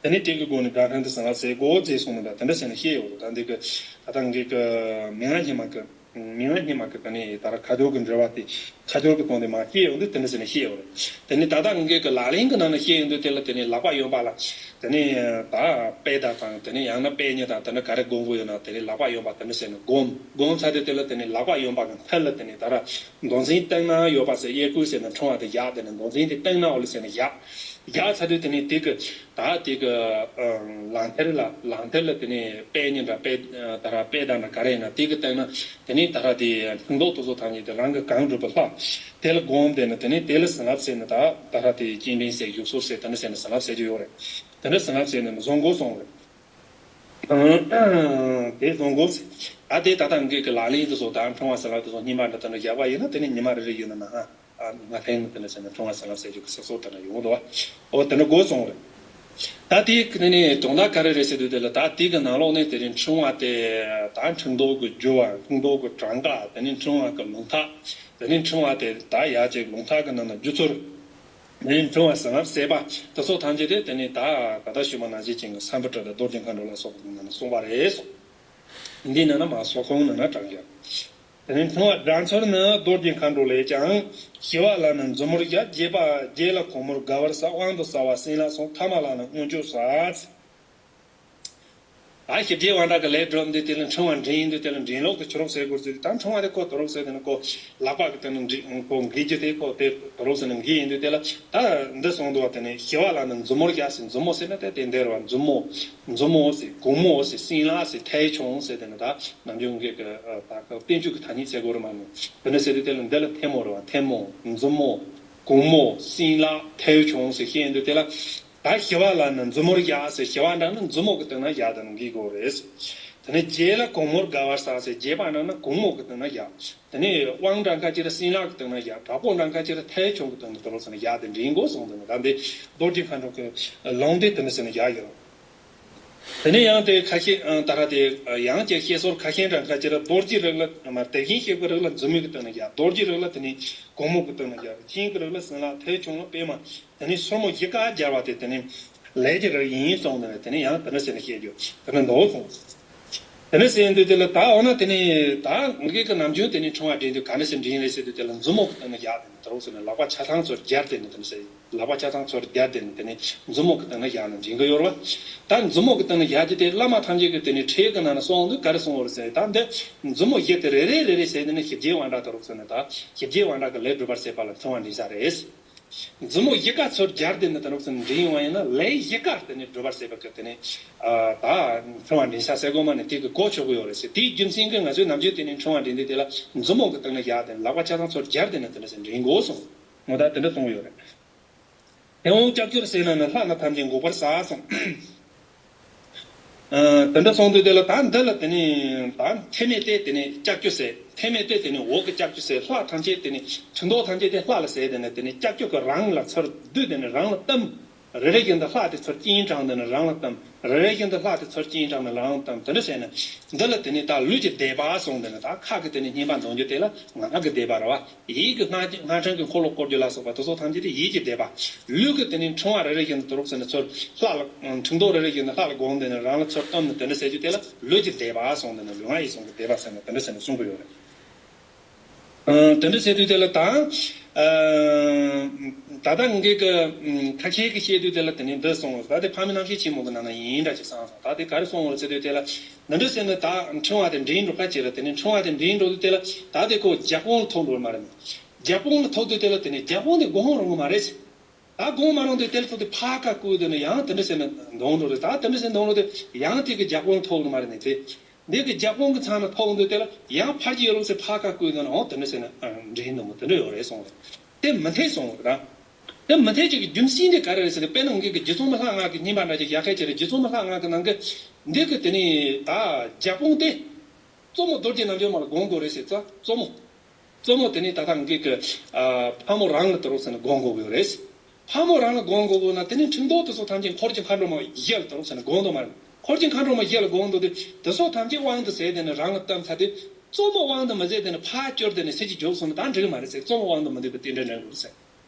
དེ་ནས་དེ་གི་སྒོ་ནས་དགྲ་ཕན་དུ་བྱིན་རླབས་ཟེར་དགོས་ཟེར་གསུངས་ནས་ད་དེ་འདྲ་ཟེར་ནས་བཤད་ཡོད་རེད། ད་འདི་གི་ད་ལྟ་ངེད་ཀྱི་མན་ངག་སྙེ་མ་གི་མན་ངག་སྙེ་མ་གི་དེ་ནས་ད་ར་ཁ་སྦྱོར་གྱི་འགྲེལ་པ་དེ། ཁ་སྦྱོར་གྱི་དོན་དེ་མ་ཤེས་ཡོང་དུས་དེ་འདྲ་ཟེར་ནས་ཤེས་ཡོད་རེད། དེ་ནས་ད་ལྟ་ངེད་ཀྱི་ལག་ལེན་གྱི་ནང་ནས་ཤེས་ཡོང་དུས་དེ་ལ་དེ་ནས་ལག་པ་གཡོན་པ་ལ་དེ་ནས་ད་པད་ཟླ་དང་དེ་ནས་ཡང་ན་པད་ཉི་དང་དེ་འདྲ་ག་རེ་བསྒོམ་དགོས་ཡོད་ན་དེ་ནས་ལག་པ་གཡོན་པ་དེ་འདྲ་ཟེར་ནས་བསྒོམ། བསྒོམ་ཚར་དུས་དེ་ལ་དེ་ནས་ལག་པ་གཡོན་པ་གི་མཐིལ་ལ་དེ་ནས་ད་ར་མདོ་མཚན་སྟེང་ན་ཡོད་པ་ཟེར་གཡས་སྐོར་ཟེར་ནས་འཕྲེང་བ་དེ་བཞག་དེ་ནས་མདོ་མཚན་དེ་སྟེང་ན་འོ་ལེ་ཟེར་ནས་བཞག་བཞག་ཚར་དུས་དེ་ནས་དེ་གི་ད་དེ་གི་ལག་མཐིལ་ལ་ལག་མཐིལ་ལ་དེ་ནས་པད་ཉི་འདྲ་པད་ད་ར་པད་ཟླ་འདྲ་ག་རེ་ཡིན་ན་དེ་གི་སྟེང་ན། དེ་ནས་ད་ར་དེ་ཕུང་ཐོགས་དེ་ཚོ་ཐམས་ཅད་དེ་རང་གི་གང་སྒྲུབ་པ་ལྷག་དེ་ལ་བསྒོམ་དེ་ནི་དེ་ནས་དེ་ལ་བྱིན་རླབས་ཟེར་ནས་ད་ད་ར་དེ་སྤྱན་འདྲེན་ཟེར་བཞུགས་གསོལ་ཟེར་དེ་འདྲ་ཟེར་ནས་བྱིན་རླབས་ཟེར་གྱི་ཡོད་རེད། དེ་འདྲ་བྱིན་རླབས་ཟེར་ནས་ནི་བཟུང་དགོས་གསུངས་རེད། དེ་བཟོ་དགོས། ད་དེ་ད་ལྟ་འགོས་ཀྱི་ལག་ལེན་དུ་སོགས་དང་ཕྲེང་བ་ཟེར་ལ་དུ་སོགས་རྙིང་པ་འདྲ་དུ་འདྲ་བཞག་པ་ཡིན་ན། དེ་ནི་ཉི་མ་རེ་རེ་ཡིན་ན་ན་ཨ་ང་ཕན་དེ་ནི་ཟེར་ནས་ཕྲེང་བ་ཟེར་ལ་ཟེར་རྒྱུ་གི་ས་སོགས་དེ་འདྲ་ཡོང་འདུག་བ། ཨོ་དེ་འདྲ་དགོས་སོང་རེད། ད་དེ་དེ་ནི་དོན་དག་ག་རེ་རེད་ཟེར་དུས་དེ་ལ། ད་དེ་གི་ནང་ལོགས་ནས་དེ་རིང་ཕྲེང་བ་དེ་ད་ཕྲེང་རྡོག་གི་རྒྱུ་བ། ཕྲེང་རྡོག་གི་གྲངས་ཀ། དེ་ནི་ཕྲེང་བ་གི་ལུང་ཐག། དེ་ནི་ཕྲེང་བ་དེ་ད་ཡ་ཅིག་ལུང་ཐག་གི་ནང་ན་རྒྱུ་ཚོར། དེ་ནས་ཕྲེང་བ་ཟིན་རླབས་ཟད་པ་དེ་ཚོ་ཐམས་ཅད་དེ་དེ་ནས་ད་ད་ལྟ་ཞུས་པ་ནང་བཞིན་ཅན་གྱི་སམ་བྷོ་ཊ་དང་རྡོ་རྗེ་མཁའ་འགྲོ་ལ་སོགས་པ་ནང་ན་གསུངས་པ་རེད་གསུངས། འདི་ནང་ན་མ་སོགས་ཁོང་ནང་ན་དྲངས་ཡོད། དེ་ནས་ཕྲེང་བ་སྦྲང་ཚོར་ནི་རྡོ་རྗེ་མཁའ་འགྲོ་ལས་ཀྱང་། ཞི་བ་ལྷ་ནི་མཛུབ་མོར་བཞག་རྒྱས་པ་རྒྱས་ལ་གོང་མོར་དགའ་བར་ཟ། དབང་དུ་ཟ་བ་སྲིན་ལག་གསུམ། ཐ་མ་ལ་ནི་མངོན་སྤྱོད་ཟ། ད་ཞི་རྒྱས་དབང་དྲག་གི་ལས་སྒྲུབ་འདི་དེ་ལ་ཕྲེང་བ་འདྲེན་ཡིན་དུས་དེ་ལ་འདྲེན་ལོག་ཏུ་ཆུ་རོགས་ཟེར་དགོས་ཟེར། ད་ཕྲེང་བ་དེ་ཁོ་དོ་རོགས་ཟེར་དེ་ནི་ཁོ་ལག་པ་གི་དེ་ནི་འདྲི་ཁོ་འགེལ་རྒྱུ་དེ་ཁོ་དེ་དོ་རོགས་ཟེར་ནི་འགེལ་ཡིན་དུས་དེ་ལ་ད་འདི་སོང་འདུག་བ། དེ་ནི་ཞི་བ་ལྷ་ནི་མཛུབ་མོར་བཞག་ཟེར། མཛུབ་མོ་ཟེར་ན་དེ་དེ་འདེར་བ། མཛུབ་མོ། མཛུབ་མོ་ཟེར། གུང་མོ་ཟེར། སྲིན་ལག་ཟེར། ཐལ་ཆུང་ཟེར། དེ་ནི་ད་ནམ་རྒྱུན་གི་གི་ད་གི་བསྟན་བཅོས་ཀྱི་ཐ་སྙད་ཟེར་དགོས་རེད་མ་ནི། དེ་ནི་ཟེར་དུས་དེ་ལ་འདི་ལ་ཐལ་མོ་རེད་བ། ཐལ་མོ། མཛུབ་མོ། གུང་མོ། སྲིན་ལག་ཐལ་ཆུང་ཟེར་བཤད་ཡིན་དུས་དེ་ལ། ད་ཞི་བ་ལྷ་ནི་མཛུབ་མོར་བཞག་ཟེར། ཞི་བ་འདྲ་ན་མཛུབ་མོ་གི་སྟེང་ན་བཞག་དང་འགྲིག་གོ་རེད། དེ་ནས་རྒྱས་ལ་གོང་མོར་དགའ་བར་ཟ་ཟེར། རྒྱས་པ་འདྲ་ན་གོང་མོ་གི་སྟེང་ན་བཞག། དེ་ནས་དབང་འདྲ་ཁ་ཅིག་ལ་སྲིན་ལག་གི་སྟེང་ན་བཞག། དྲག་པོ་འདྲ་ཁ་ཅིག་ལ་ཐལ་ཆུང་གི་སྟེང་ན་དེ་རོ་ཟེར་ན་བཞག་དེ་འདྲ་ཡིན་གོ་གསུངས་དེ་ནས། ད་འདི་རྡོ་རྗེ་མཁའ་འགྲོ་གི་ལུང་དེ་དེ་འདྲ་ཟེར་ན་བཞག་ཡོད། དེ་ནས་ཡང་དེ་ཁ་ཤས་ཨ་ད་ར་དེ་ཡང་ཅིག་བཤད་སྲོལ་ཁ་ཤས་འདྲ་ཁ་ཅིག་ལ་རྡོ་རྗེ་རིགས་ལ་མ་དེ་བཞིན་གཤེགས་པའི་རིགས་ལ་མཛུབ་མོ་གི་སྟེང་ན་བཞག། རྡོ་རྗེ་རིགས་ལ་དེ་ནས་གོང་མོ་གི་སྟེང་ན་བཞག། མཁྱེན་གྱི་རིགས་ལ་སྲིན་ལག་ཐལ་ཆུང་ལ་པད་མ། དེ་ནས་སོར་མོ་བཞི་ཀ་སྦྱར་བ་དེ་དེ་ནས་ལས་ཀྱི་རིགས་ཡིན་གསུངས་ནས། དེ་ནས་ཡང་དེ་འདྲ་ཟེར་ནས་བཤད་རྒྱུ་དེ་འདྲ་འདུག་གསུངས། དེ་འདྲ་ཟེར་དུས་དེ་ལ་ད་འོ་ན་དེ་ནས་ད་ངེད་ཀྱི་ནམ་རྒྱུན་དེ་ནས་ཕྲེང་བ་འདྲེན་དུས་ག་འདྲ་ཟེར་འདྲེན་རེད་ཟེར་དུས་དེ་ལ་མཛུབ་མོ་གི་སྟེང་ན་བཞག་དེ་ནས་དེ་རོགས་ཟེར་ནས་ལག་པ་ཆ་ཚང་ཚུར་སྦྱར་དེ་ནས་དེ་འདྲ་ཟེར། ལག་པ་ཆ་ཚང་ཚུར་སྦྱར་དེ་ནས་དེ་ནས་མཛུབ་མོ་གི་སྟེང་ན་བཞག་ནས་འདྲེན་གི་ཡོད་རེད་བ། ད་མཛུབ་མོ་གི་སྟེང་ན་བཞག་རྒྱུ་དེ་བླ་མ་ཐམས་ཅད་ཀྱི་དེ་ནས་ཁྲིད་གི་ནང་ན་གསུངས་འདུག་ག་རེ་གསུངས་ཡོད་རེད་ཟེར། ད་འདི་མཛུབ་མོ་བཞི་དེ་རེ་རེ་རེ་རེ་ཟེར་དེ་ནས་ཞི་རྒྱས་དབང་དྲག་དེ་རོགས་ཟེར་ནས་ད་ཞི་རྒྱས་དབང་དྲག་གི་ལས་སྒྲུབ་པར་བྱེད་པ་ལ་ཕྲེང་བ་འདྲེན་ས་རེད། མཛུབ་མོ་བཞི་ཀ་ཚུར་སྦྱར་དེ་ནས་དེ་རོགས་ཟེར་ནས་འདྲེན་ཡོང་བ་ཡིན་ན་ལས་བཞི་ཀ་དེ་ནས་སྒྲུབ་པར་བྱེད་པ་གི་དེ་ནས་ཨ་ད་ཕྲེང་བ་འདྲེན་ས་ཟེར་དགོས་མ་ནས་དེ་གི་གོ་ཆོད་གི་ཡོད་རེད་ཟེར། དེའི་རྒྱུ་མཚན་གྱིས་ང་ཚོས་ནམ་རྒྱུན་དེ་ནས་ཕྲེང་བ་འདྲེན་དུས་དེ་ལ་མཛུབ་མོ་གི་སྟེང་ན་བཞག་དེ་ནས་ལག་པ་ཆ་ཚང་ཚུར་སྦྱར་དེ་ནས་དེ་འདྲ་ཟེར་འདྲེན་དགོས་གསུངས། ངོ་ད་དེ་འདྲ་གསུངས་ཡོད་རེད། དེ་འོང་ལྕགས་ཀྱུར་ཟས་ན་ནི་ལྷ་ལ་ཐམས་ཅད་འགུགས་པར་ཟ་གསུངས། ཨ་དེ་འདྲ་གསུངས་དུས་དེ་ལ་ད་འདི་ལ་དེ་ནི་ད་ཐེམ་མེད་དེ་དེ་ནི་ལྕགས་ཀྱུ་ཟས། ཐེམ་མེད་དེ་དེ་ནི་འོག་གི་ལྕགས་ཀྱུ་ཟས། ལྷ་ཐམས་ཅད་དེ་ནི་ཕྲེང་རྡོག་ཐམས་ཅད་དེ་ལྷ་ལ་ཟས། དེ་ནི་དེ་ནི་ལྕགས་ཀྱུ་གི་རང་ལ་ཚུར་བསྡུས། དེ་ནི་རང་ལ་བསྟིམ། རེ་རེ་བཞིན་དུ་ལྷ་དེ་ཚུར་སྤྱན་དྲངས། དེ་ནི་རང་ལ་བསྟིམ། རེ་རེ་བཞིན་དུ་ལྷ་དེ་ཚུར་སྤྱན་དྲངས་ནས་རང་ལ་བསྟིམ། དེ་འདྲ་བྱས་ནས་འདི་ལ་དེ་ནི་ད་ལུས་ཀྱི་བཟླས་པ་གསུངས། དེ་ནི་ད་ཁ་གི་དེ་ནི་བསྙེན་པ་འདོན་རྒྱུ་དེ་ལ་ངག་གི་བཟླས་པ་རེད་བ། ཡིད་ཀྱི་སྔགས་སྔགས་ཕྲེང་གི་འཁོར་ལོ་བསྐོར་རྒྱུ་ལ་སོགས་པ་དེ་ཚོ་ཐམས་ཅད་དེ་ཡིད་ཀྱི་བཟླས་པ། ལུས་ཀྱི་དེ་ནས་ཕྲེང་བ་རེ་རེ་བཞིན་དུ་རོགས་ཟེར་ནས་ཚུར་ལྷ་ལ་ཕྲེང་རྡོག་རེ་རེ་བཞིན་དུ་ལྷ་ལ་བསྒོམས། དེ་ནས་རང་ལ་ཚུར་བསྟིམ་ནས་དེ་འདྲ་ཟེར་རྒྱུ་དེ་ལ་ལུས་ཀྱི་བཟླས་པ་གསུངས། དེ་ནས་ལུས་ངག་ཡིད་གསུམ་གྱི་བཟླས་པ་ཟེར་ནས་དེ་འདྲ་ཟེར་ནས་གསུང་གི་ཡོད་རེད། ཨ་དེ་འདྲ་ཟེར་དུས་དེ་ལ་ད་ཨ་ད་ལྟ་ངེད་ཀྱི་ཁ་ཤས་ཀྱིས་བཤད་དུས་དེ་ལ་དེ་ནས་འདི་གསུངས། ད་དེ་ཕ་མེས་རྣམ་ཤེས་ཆེན་མོ་གི་ནང་ན་ཡིན་འདྲ་ཅིག་བསམ་སོང་། ད་དེ་ག་རེ་གསུངས་ཡོད་ཟེར་དུས་དེ་ལ་འདི་འདྲ་ཟེར་ནས་ད་ཕྲེང་བ་དེ་འདྲེན་འགྲོ་ཁ་ཅིག་རེད། དེ་ནས་ཕྲེང་བ་དེ་འདྲེན་འགྲོ་དུས་དེ་ལ་ད་དེ་ཁོ་རྒྱབ་དཔུང་ལ་ཐུག་འགྲོ་མ་རེད། རྒྱབ་དཔུང་ལ་ཐུག་དུས་དེ་ལ་དེ་ནས་རྒྱབ་དཔུང་དེ་སྒོམ་རུང་གི་མ་རེད། ད་སྒོམ་མ་རུང་དུས་དེ་ལ་ཐུག་དུས་ཕར་ཁ་བསྐུར་དེ་ནས་ཡང་དེ་འདྲ་ཟེར་ནས་འདོང་འགྲོ་རེད། ད་དེ་འདྲ་ཟེར་འདོང་འགྲོ་དུས་ཡང་དེ་གི་རྒྱབ་དཔུང་ལ་ཐུག་གི་མ་རེད་ནས་དེ། འདི་གི་རྒྱབ་དཔུང་གི་ཚང་ན་ཐུག་འདུག་དེ་ལ་ཡང་ཕར་གྱི་ཡོད་རུང་ཟེར་ཕར་ཁ་བསྐུར་དེ་ནས་འོང་དེ་འདྲ་ཟེར་ནས་འདྲེན་འདུག་མོ་དེ་འདྲ་ཡོད་རེད་གསུངས་རེད། དེ་མི་འཐད་གསུངས་རེད། ད་དེ་མི་འཐད་ཅིག་གི་རྒྱུ་མཚན་དེ་ག་རེ་རེད་ཟེར་ན། དཔེར་ན་ངེད་ཀྱི་རྗེ་བཙུན་མི་ལྷ་ལྔ་གི་བསྙེན་པ་འདྲ་ཅིག་ཡག་ཁལ་ཅིག་རེད། རྗེ་བཙུན་མི་ལྷ་ལྔ་གི་ནང་གི་འདི་གི་དེ་ནས་ད་རྒྱབ་དཔུང་དེ། གཙོ་མོ་རྡོ་རྗེ་རྣལ་འབྱོར་མ་ལ་སྒོམ་དགོས་རེད་ཟེར་ཙང་། གཙོ་མོ། གཙོ་མོ་དེ་ནི་ད་ལྟ་ངེད་ཀྱི་ཨ་ཕག་མོ་རང་ལ་དུ་རུ་ཟེར་ནས་སྒོམ་དགོས་ཀྱི་ཡོད་རེད། ཕག་མོ་རང་ལ་སྒོམ་དགོས་ཀྱི་ན་དེ་ནི་ཕྲེང་རྡོག་དེ་ཚོ་ཐམས་ཅད་འཁོར་གྱི་མཁའ་འགྲོ་མ་བཞི་ལ་དུ་རུ་ཟེར་ནས་སྒོམ་དགོས་མ་རེད། འཁོར་གྱི་མཁའ་འགྲོ་མ་བཞི་ལ་སྒོམ་དུ་དེ་དེ་ཚོ་ཐམས་ཅད་དབང་དུ་ཟེར་དེ་ནི་རང་ལ་བཏབ་ཚར་དུས། གཙོ་མོ་དབང་དུ་མི་ཟེར་དེ་ནི་ཕར་བསྐྱུར་དེ་ནི་ཟེར་གྱི་འཇོག་སོང་ན་ད་འགྲིག་གི་མ་རེད་ཟེར། གཙོ་མོ་དབང་དུ་མི་འདུས་པ་དེ་འདྲ་འདྲ་དགོས་ཟེར།